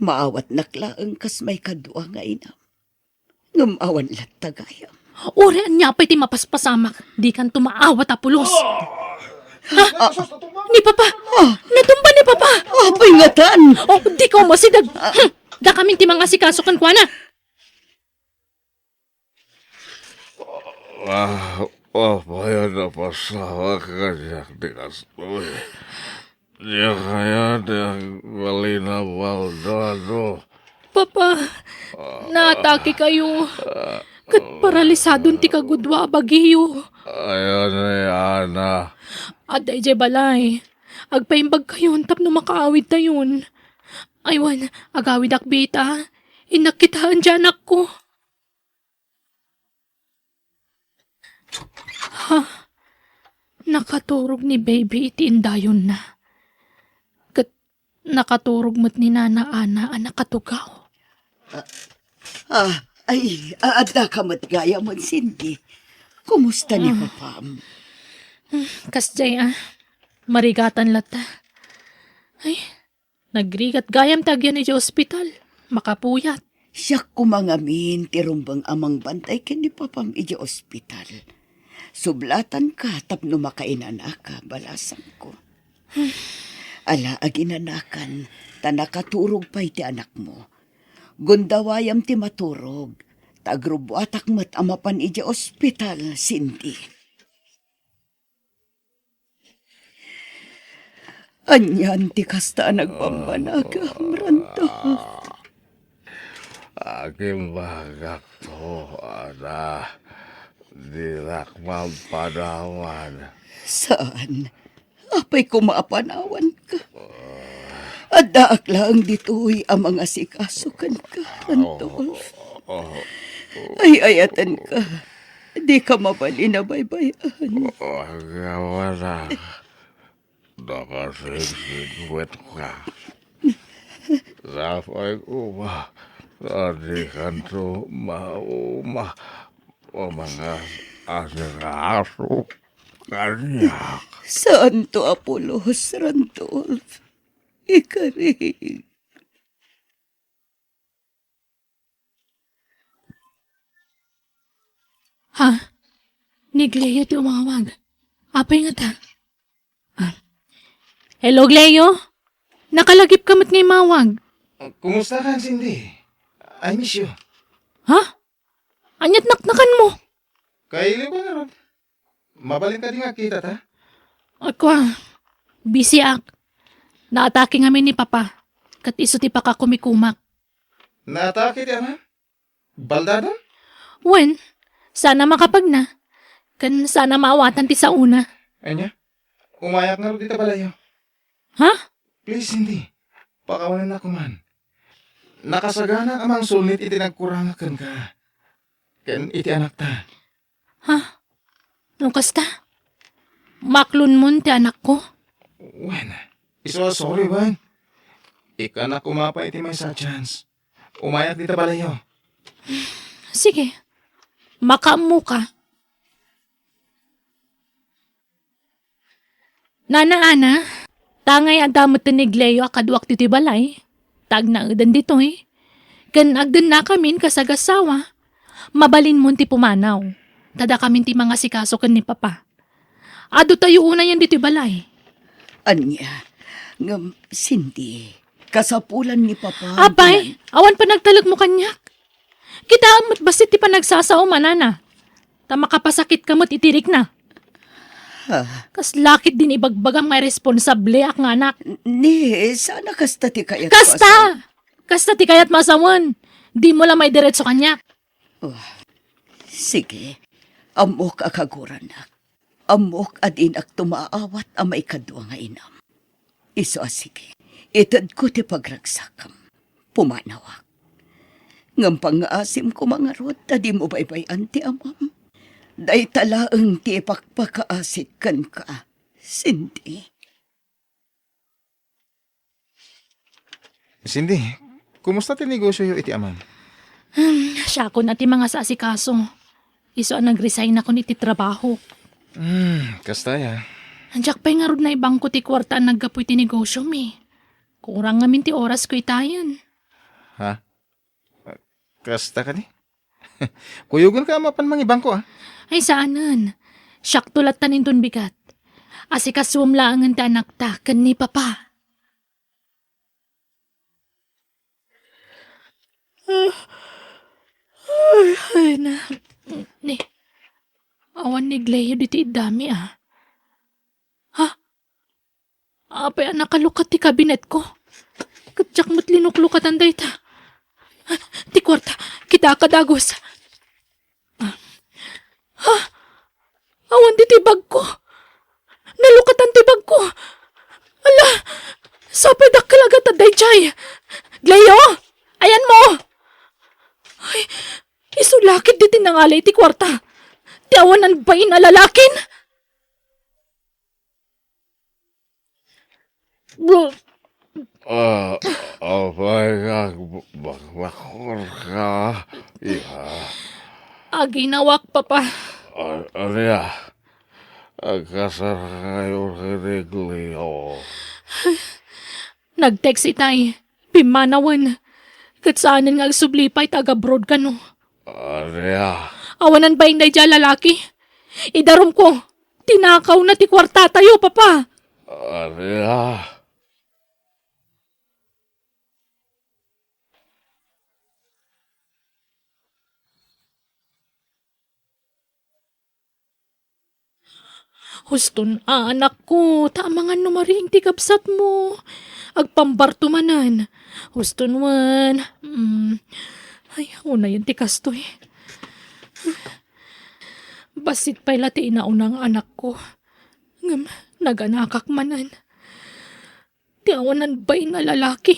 Maawatnak laeng kas maikadua nga inam. Ngem awan latta gayam. Uray ania pay ti mapaspasamak, dikanto maawat a pulos. Ah, ni Papa! Ah. Natumba ni Papa! Apay ngatan? O, dika umasideg! Hmm, dakamin ti mangasikaso kenkuana. Ah, apay a napasamak kaniak ti kastoy? Diak aya ti agbalin a Maldonado. Papa, naatake kayo. Ket paralisadon ti kagudua a bagiyo. Ayan ni Ana. Adda idiay balay. Agpaimbag kayon tapno makaawidtayon. Aywan, agawidak bita. Innak kitaen ti anakko. Ha? Nakaturog ni baby iti indayonna. Ket nakaturog met ni Nana Ana a nakatugaw. Ah, ah, ay, aadda ka met gayam, Cindy. Kumusta ni Ah. Papam? Hmm, kasdiay, ah. Marigatan latta. Ay, nagrigat gayam ti agyan idiay ospital. Makapuyat. Siak koma ngamin ti rumbeng a mangbantay ken ni Papam idiay ospital. Sublatanka tapno makainanaka, balasangko. Ala, aginanakan, ta nakaturog pay ti anakmo. Gundawayam ti maturog, ta agrubbuatak met a mapan idiay ospital, Cindy. Anian ti kasta a nagpammanagam, Randolph? Agimbagakto, Ana. Dinak mampanawan. Saan? Apay koma a panawanka? Addaak laeng ditoy a mangasikaso kenka, Randolph. Ay-ayatenka. Dika mabalin a baybay-an. Agyaman a nakasingsingpet ka. Sapay koma Adikanto mauma o mga asikaso kaniak. Santo Apolos, Randolph, ikarik. Ha? Ni Gleo ti umawag. Apay ngata? Ah. Hello, Gleo? Nakalagipka met nga imawag. Kumusta ka, Cindy? I miss you. Ha? Ania't naknakanmo? Kailiw ka ngarud. Mabalin kadi nga agkitata? Ako, ah, busyak. Naatake ngamin ni Papa. Ket isu ti pakakumikumak. Naatake ti ama? Baldadon? Wen, sana makapagna. Ken sana maawatan ti saona. Ania? Umayak ngarud ita balayyo. Ha? Please, Cindy. Pakawanennak man. Nakasagana a mangsulnit iti nagkurangak kenka. Ken iti anakta. Ha? No kasta? Maklonmon ti anakko? Wen, isu a sorry, wen. Ikkannak koma pay iti maysa a chance. Umayak dita balayyo. Sige. Makaammoka. Nana Ana, tangay adda met ni Gleo a kaduak ditoy balay, ta agnaedan ditoy, ken agdennakamin kas agassawa, mabalinmon ti pumanaw, ta dakamin ti mangasikaso ken ni Papa. Adu tayo unayen ditoy balay. Ania, ngem, Cindy, kasapulan ni Papa. Apay, awan panagtalekmo kaniak? Kitaem met bassit ti panagsasaom, Nana. Ta makapasakitka met iti rikna. Ha? Kasla ketdin ibagbagam nga irresponsabliak nga anak. Ni, sana kasta ti kayatko a sawen. Kasta! Kasta ti kayatmo a sawen. Dimo la maidiretso kaniak. Oh, sige. Ammok a kaguranak. Ammok a dinakto maawat a maikadua nga inam. Isu a sige, itedko ti pagragsakam. Pumanawak. Ngem pangngaasim koma ngarud ta dimo baybay-an ti amam. Dayta laeng ti ipakpakaasit kenka, Cindy. Cindy, kumusta ti negosioyo iti amam? Hmm, siakon a ti mangasasikaso. Isu a nag-resignakon iti trabaho. Hmm, kasta ya. Diak pay ngarud naibangko ti kuarta a naggapu iti negosiomi. Kurang ngamin ti orasko itayen. Ha? Kasta kadi? Kuyogenka a mapan mangibangko, a? Ay, saanen. Siakto lattan inton bigat. Asikasuem laengen ti anakta ken ni Papa. Ay, ay, na. Ni, awan ni Gleo ditoy iddami, a. Ha? Apay a nakalukat ti kabinetko? Ket diak met linuklukatan dayta. Ti kuarta, kitaek a dagus. Ha? Awan ditoy bagko. Nalukatan ti bagko. Ala, sapay dakkel a gatad daydiay. Gleo, ayanmo? Ay, isu la ketdi ti nangala iti kuarta. Ti awanan bain a lalakin. Ah, apay nga bakbakorka, iha? Aginawak, Papa. A-, ania? Agkasarakayo ken ni Gleo? Nag-text itay. Pimmanawen. Ket saanen nga agsubli pay ta agabroad kano. Ania? Awanan bain daydiay a lalaki. Idarumko. Tinakawna ti kuartatayo, Papa. Ania? Huston, a, anakko, ta amangan no mariing ti kabsatmo. Agpambarto manen. Huston wen. Mm. Ay, unayen ti kastoy. Bassit pay la ti inauna nga anakko. Ngem naganakak manen. Ti awanan bain a lalaki.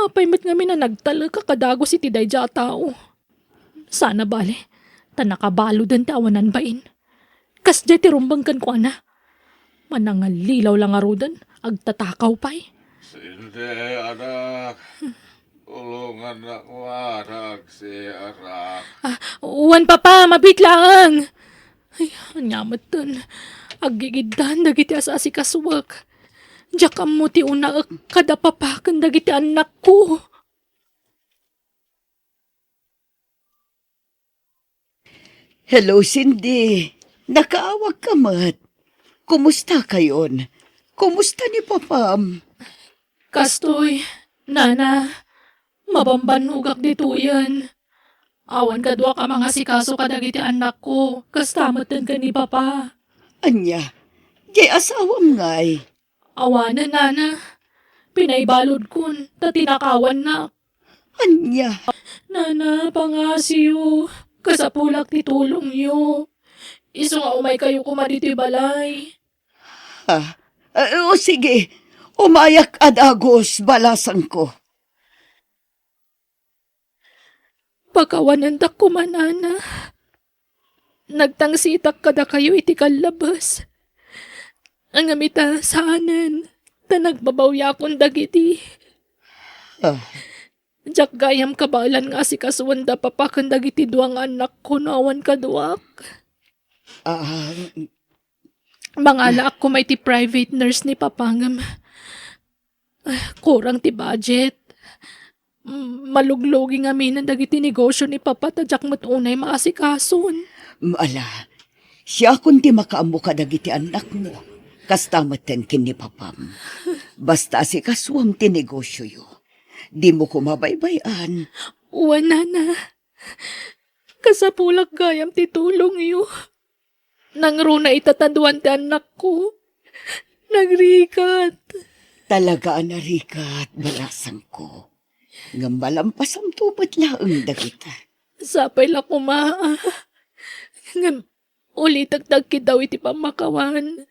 Apay met ngamin a nagtalek a kadagus iti daydiay a tao? Sana bale, ta nakabaludan ti awanan bain. Kasdiay ti rumbeng kenkuana. Manangallilaw la ngaruden, agtatakaw pay. Cindy, anak. Tulongannak, Mara, agsiarak. Ah, wen, Papa, mabiit laeng. Ay, ania metten. Aggigiddan dagiti as-asikasuek. Diak ammo ti unaek kada Papa ken dagiti annakko. Hello, Cindy. Nakaawagka met. Kumusta kayon? Kumusta ni Papam? Kastoy, Nana, mabambannogak ditoyen. Awan kaduak a mangasikaso kadagiti annakko, kasta metten ken ni Papa. Ania, diay asawam ngay? Awanen, Nana. Pinaibaludkon, ta tinakawannak. Ania? Nana, pangngasiyo. Kasapulak ti tulongyo. Isu nga umaykayo koma ditoy balay. Ha? Eh, o sige, umayak a dagus, balasangko. Pakawanendak koma, Nana. Nagtangsitak kadakayo iti kallabes. Ngem ita, saanen, ta nagbabawiakon dagidi. Ah. Diak gayam kabaelan nga asikasuen da Papa ken dagiti dua nga annakko no awan kaduak. Ah. Mangalaak koma iti private nurse ni Papa ngem, ah, kurang ti budget. Mm, maluglugi ngamin dagiti negosyo ni Papa ta diak met unay maasikason. Mm, ala, siakon ti makaammo kadagiti annakmo. Kasta metten ken ni Papam. Basta asikasuam ti negosyoyo. Dimo koma baybay-an. Wen, Nana. Kasapulak gayam ti tulongyo. Nangruna ita ta duan ti annakko. Nagrigat. Talaga a narigat, balasangko. Ngem malampasamto met laeng dagita. Sapay la koma, ah. Ngem ulitek dagkidaw iti pammakawan.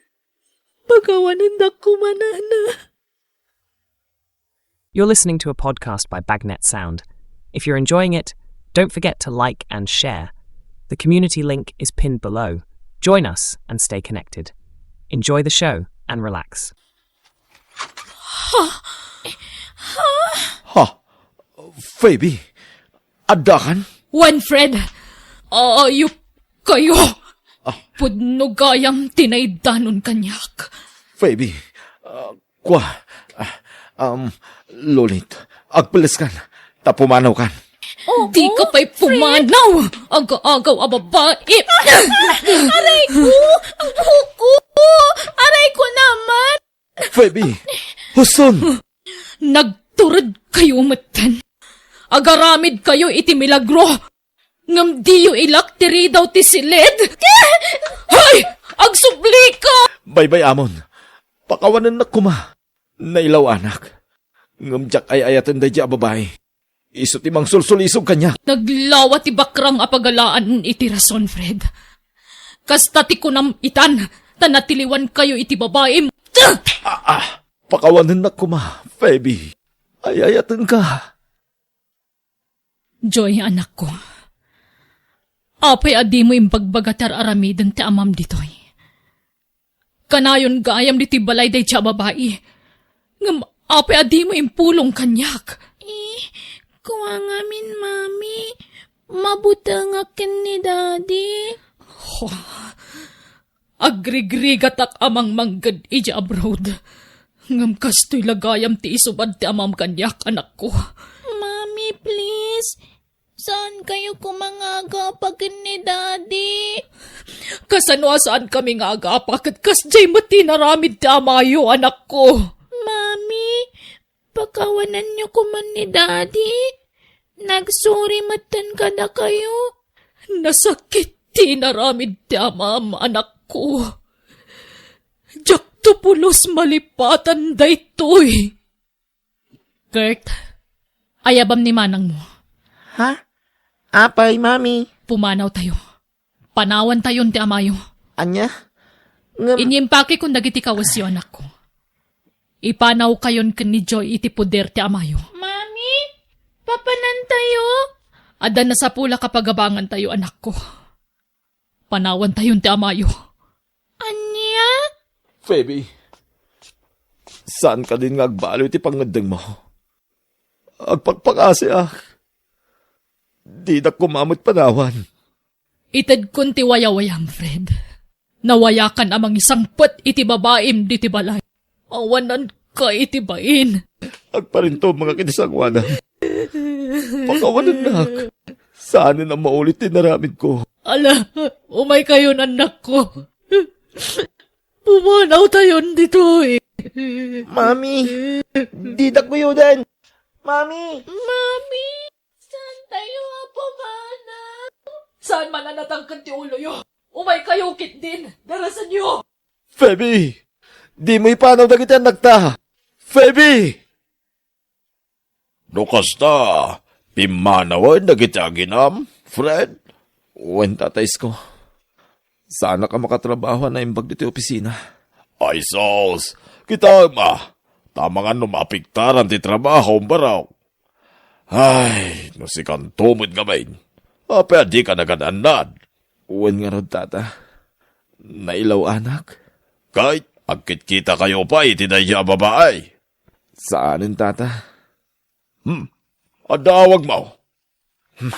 Pakawanendak koma, Nana. You're listening to a podcast by Bagnet Sound. If you're enjoying it, don't forget to like and share. The community link is pinned below. Join us and stay connected. Enjoy the show and relax. Ha? Phoebe? Addakan? Wen, Fred. Ayup kayo. Ah. Pudno gayam ti naidanon kaniak. Phoebe, ah, kua, ah, um, Lulit, agpeleskan, ta pumanawkan. Oo, Di ka pa'y Fred. Pumanaw, aga-agaw a babai. Aray ko! Ang buhok ko! Aray ko naman! Phoebe, huson! Nagtured kayo metten. Agaramid kayo iti milagro. Ngem diyo ilak ti ridaw ti silid. Hay! Agsubli ka! Baybay-amon. Pakawanennak koma. Nailaw-anak. Ngem diak ay-ayaten daydi a babai. Isu ti mangsulsulisog kaniak. Naglawa ti bakrang a pagalaan iti rason, Fred. Kasta ti kunam itan, ta natiliwan kayo iti babaim. Ah, ah, pakawanennak koma, Phoebe. Ay-ayatenka. Joy, anakko. Apay a dimo imbagbaga ti ar-aramiden ti amam ditoy? Kanayon gayam ditoy balay daydi a babai. Ngem apay a dimo impulong kaniak? Eh, kua ngamin, Mami. Mabutengak ken ni Daddy. Ho, agrigrigatak a mangmangged idiay abroad. Ngem kastoy la gayam ti isubad ti amam kaniak, anakko. Mami, please. Saan kayo koma nga agapa ken ni Daddy? Kasano a saan kami nga agapa ket kasdiay met ti inaramid ti amayo, anakko? Mami, pakawananyo koma ni Daddy. Nagsuri metten kadakayo. Nasakit ti inaramid ti amam, anakko. Diakto pulos malipatan daytoy. Kurt, ayabam ni manangmo. Ha? Apay, Mami? Pumanaw tayo. Panawan tayon ti amayo. Ania? Ngem Inyimpakekon dagiti kawesyo, anakko. Ipanaw kayon ken ni Joy iti poder ti amayo. Mami, papanan tayo? Adda nasapulak a pagabangan tayo, anakko. Panawan tayon ti amayo. Ania? Phoebe, saan kadin nga agbaliw ti pangngeddengmo? Agpakpakasiak. Didak koma met panawan. Itedkon ti wayawayam, Fred. Nawayakan a mangisangpet iti babaim ditoy balay. Awananka iti bain. Agparintumengak iti sangoanam. Pakawanennak. Saanen a maulit ti inaramidko. Ala, umaykayon, annakko. Pumanawtayon ditoy. Mami, didak guyoden. Mami! Mami! Saantayo a pumanaw? Saan man a natangken ti uloyo? Umaykayo ketdin! Darasenyo! Feby! Dimo ipanaw dagiti annakta! Feby! No kasta, pimmanawen dagiti aginam, Fred? Wen, Tata Isko. Saanak a makatrabaho a naimbag ditoy opisina. Ay sus! Kitaem a! Tamangan no maapektaran ti trabahom, Barok. Ay, no sikanto met ngamin. Apay a dika nagan-annad? Wen ngarud, Tata. Nailaw-anak. Ket agkitkitakayo pay iti daydiay a babai? Saanen, Tata. Hmm. Adda awagmo? Hmm.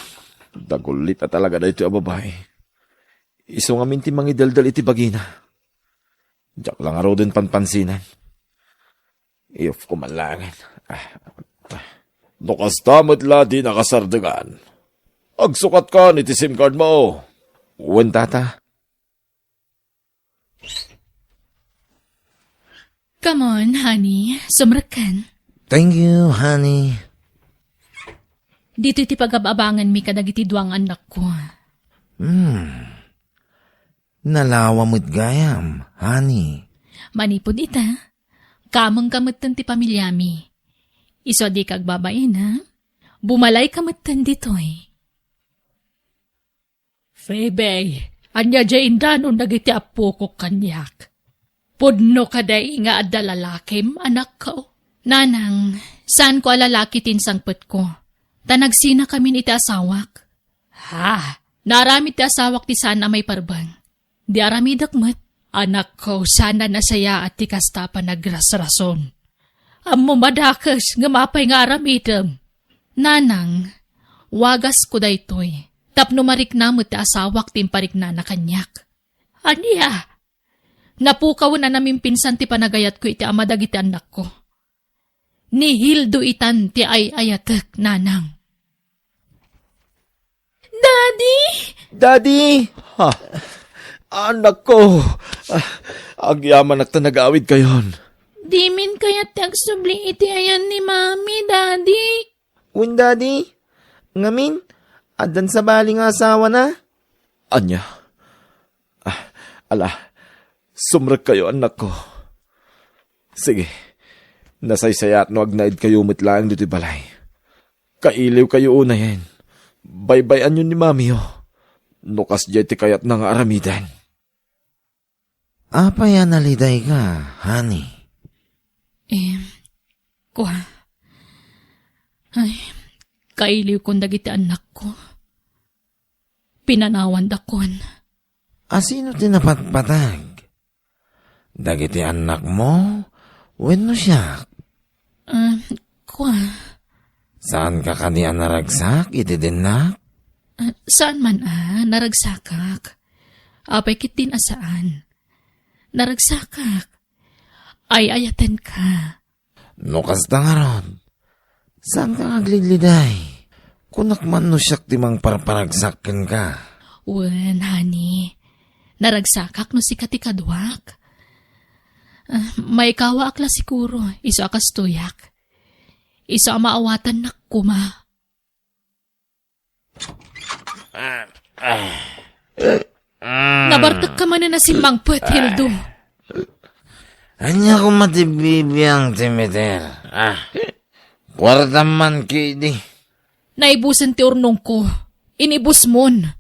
Dagulit a talaga daytoy a babai. Isu ngamin ti mangideldel iti bagina. Diak la ngaruden panpansinan. Iyupko man laengen. Ah. No kasta met la dinaka sardengan. Agsukatkan iti SIM card mo. Wen, Tata. Come on, honey. Sumrekkan. Thank you, honey. Ditoy ti pagab-abanganmi kadagiti dua nga annakko. Hmm. Nalawa met gayam, honey. Manipud ita, kamengka metten ti pamiliami. Isu a dika agbabain, ha? Bumalayka metten ditoy. Phoebe, ania diay indanon dagiti appokok kaniak? Pudno kadi nga adda lalakim, anakko? Nanang, saanko a lalaki ti insangpetko. Ta nagsinakamin iti asawak. Ha, naaramid ti asawak ti saan a maiparbeng. Di aramidek met. Anakko, saan a nasayaat ti kasta a panagrasrason. Ammom a dakes ngem apay nga aramidem? Nanang, wagasko daytoy, tapno marikna met ti asawak ti impariknana kaniak. Ania? Napukawen a namimpinsan ti panagayatko iti ama dagiti annakko. Ni Hildo itan ti ay-ayatek, nanang. Daddy! Daddy! Ha? Annakko! Ah, agyamanak ta nagawidkayon. Dimin kayat ti agsubli iti ayan ni Mami, Daddy. Wen, Daddy. Ngamin, addan sabali nga asawana? Ania? Ah, ala, sumrekkayo, annakko. Sige, nasaysayaat no agnaedkayo met laeng ditoy balay. Kailiwkayo unayen. Baybay-anyo ni Mamiyo. No kasdiay ti kayatna nga aramiden. Apay a nalidayka, honey? Em, kua. Ay, kailiwkon dagiti annakko. Pinanawandakon. A sino ti napatpateg? Dagiti annakmo wenno siak? Ah, kua. Saanka kadi a naragsak iti dinnak? Ah, saan man a, naragsakak. Apay ketdin a saan. Naragsakak. Ay-ayatenka. No kasta ngarud, saanka nga aglidliday? Kunak man no siak ti mangparparagsak kenka. Wen, honey. Naragsakak no sika ti kaduak. Ah, maikawaak la siguro, isu a kastoyak. Isu a maawatannak koma. Nabartekka manen a simmangpet, Hildo. Ania koma ti bibiang ti meter? Ah, kuartam man ketdi. Naibusen ti urnongko. Inibusmon.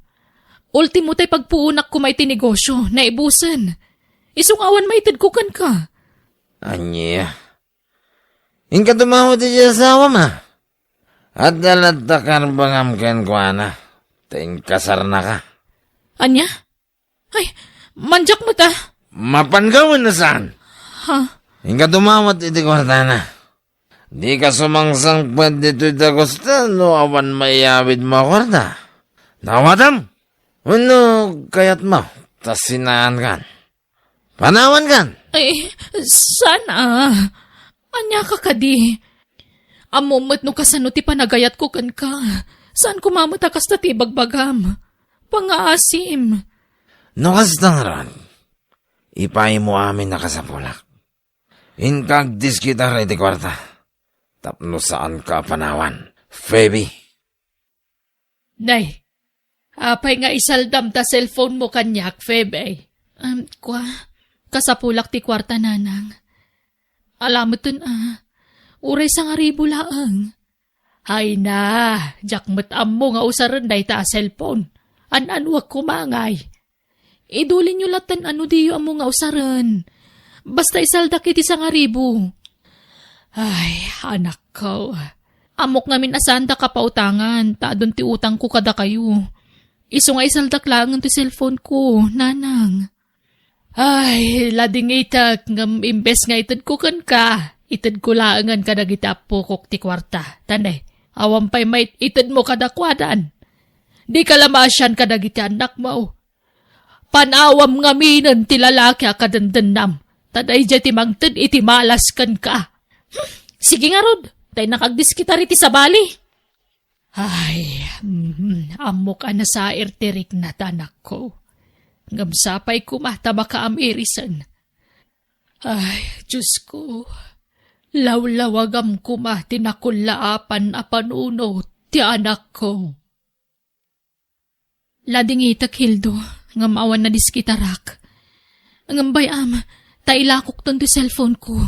Ultimo tay pagpuonak koma iti negosio, naibusen. Isu nga awan maitedko kenka. Ania? Inka dumawat iti asawam a? Adda latta karbengam kenkuana, ta inkasarnaka. Ania? Ay, mandiak met a. Mapanka wenno saan? Ha? Inka dumawat iti kuartana. Dika sumangsangpet ditoy dagusta no awan maiyawidmo a kuarta. Nawatem? Wenno kayatmo ta sinaankan? Panawankan? Ay, saan a? Ania ka kadi? Ammom met no kasano ti panagayatko kenka. Saan koma met a kasta ti ibagbagam. Pangngaasim. No kasta ngarud, ipaaymo amin a kasapulak. Inka agdiskitar iti kuarta tapno saanka a panawan, Phoebe. Nay, apay nga isaldam ta cellphone-mo kaniak, Phoebe? Um, kua, kasapulak ti kuarta, nanang. Alameten a, uray sangaribu laeng. Ay na, diak met ammo nga usaren dayta a cellphone. An-anuek koma ngay. Idulinyo latta no diyo ammo nga usaren. Basta isaldak iti sangaribu. Ay, anakko. Ammok ngamin a saanda kapautangan, ta adun ti utangko kadakayo. Isu nga isaldak laengen ti cellphone-ko, nanang. Ay, ladingitek, ngem imbes nga itedko kenka, itedko laengen kadagiti appokok ti kuarta. Tane, awan pay mait-itedmo kadakuadan. Dika la maasian kadagiti annakmo. Panawam ngaminen ti lalaki a kadendennam, ta daydiay ti mangted iti malas kenka. Hmm, sige ngarud, ta innak agdiskitar iti sabali. Ay, mm, ammok a nasair ti rikna ta anakko. Ngem sapay koma ta makaam-irisen. Ay, Diosko, lawlawagam koma ti nakullaapan a panunot ti anakko. Ladingitek, Hildo, ngem awan nadiskitarak. Ngem bay-am, ta ilakokton ti cellphone-ko.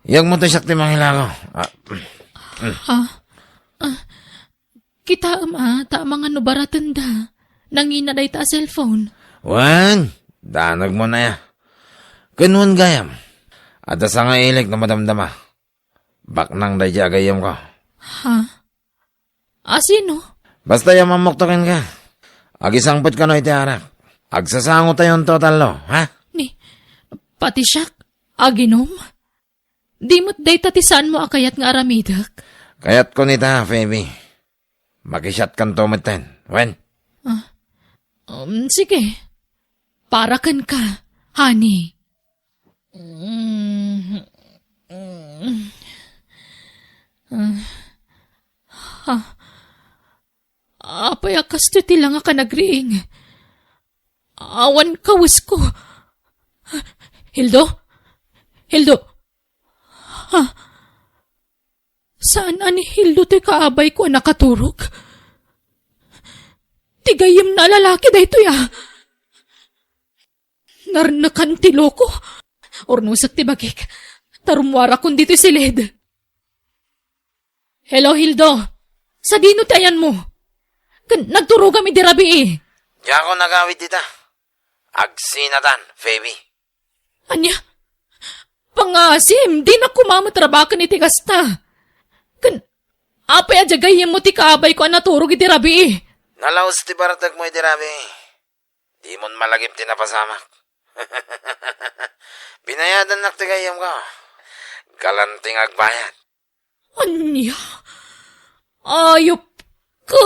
Yagmo ta siak ti mangilako. Ah. Ha? Ah, kitaem a, ta amangan no baratenda. Nangina dayta a cellphone. Wen, danagmo na ya. Ken wen gayam, adda sangailik no madamdama. Baknang daydi a gayyemko. Ha? A sino? Basta yamammokto kenka. Agisangpet kano iti arak. Agsasangotayonto a tallo, ha? Ni, pati siak, aginom? Di met dayta ti saanmo a kayat nga aramidek? Kayatko nita, Phoebe. Makisiatkanto metten, wen? Ah, um, sige. Para kenka, honey. Mm, mm. Ah, ha? Apay a kastoy ti langak a nagriing? Awan kawesko. Hildo? Hildo? Ha? Saan a ni Hildo ti kaabayko a nakaturog? Ti gayyemna a lalaki daytoy a. Narnekan ti loko. Urnosek ti bagik. Ta rummuarakon ditoy siled. Hello, Hildo. Sadino ti ayanmo? Ken nagturogam idi rabii. Diakon agawid dita. Agsinatan, Phoebe. Ania? Pangasim, dinak koma met rabaken iti kasta. Ken, apay a diay gayyemmo ti kaabayko a naturog iti rabii? Nalaus ti bartekmo iti rabii. Dimon malagip ti napasamak. Binayadannak ti gayyemko. Galanti nga agbayad. Ania? Ayupka?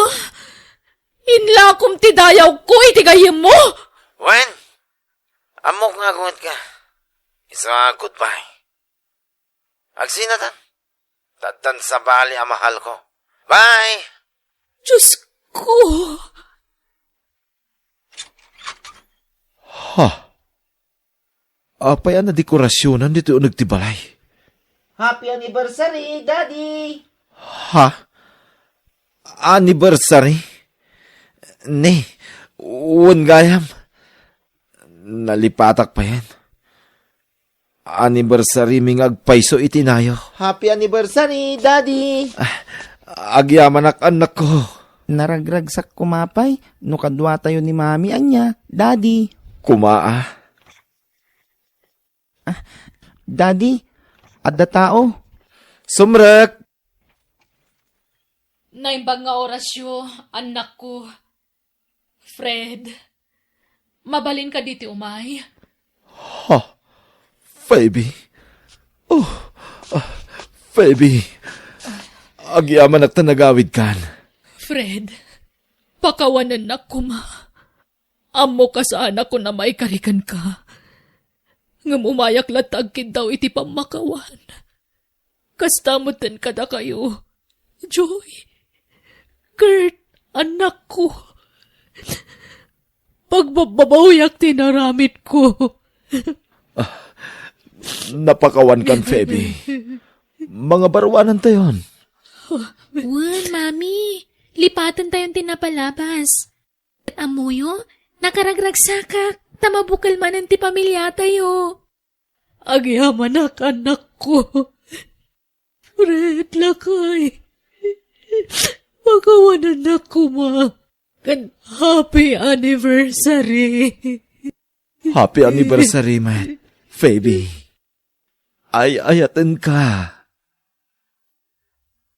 Inlakom ti dayawko iti gayyemmo? Wen, ammok nga agunget ka. Isu a goodbye. Agsinatan. Addan sabali a mahalko. Bye! Diosko! Ha? Apay a nadekorasionan ditoy uneg ti balay? Happy anniversary, Daddy! Ha? Anniversary? Ni, wen gayam. Nalipatak payen. Anniversary mi nga agpayso iti nayo. Happy anniversary, Daddy! Ah, agyamanak, annakko. Naragragsak koma pay no kaduatayo ni Mami, ania, Daddy? Koma a. Ah, Daddy, adda tao. Sumrek! Naimbag nga orasyo, annakko. Fred, mabalinka ditoy umay? Ha? Phoebe? Oh, ah, Phoebe. Agyamanak ta nagawidkan. Fred, pakawanennak koma. Ammok a saanak a maikari kenka. Ngem umayak latta agkiddaw iti pammakawan. Kasta metten kadakayo, Joy, Kurt, annakko. Pagbabbabawiak ti inaramidko. Napakawankan, Feby. Mangabaruanantayon. Wen, Mami. Lipatentayon ti napalabas. Ket ammoyo, nakaragragsakak, ta mabukel manen ti pamiliatayo. Agyamanak, annakko. Fred, lakay. Pakawanennak koma. Ken happy anniversary. Happy anniversary met, Feby. Ay-ayatenka.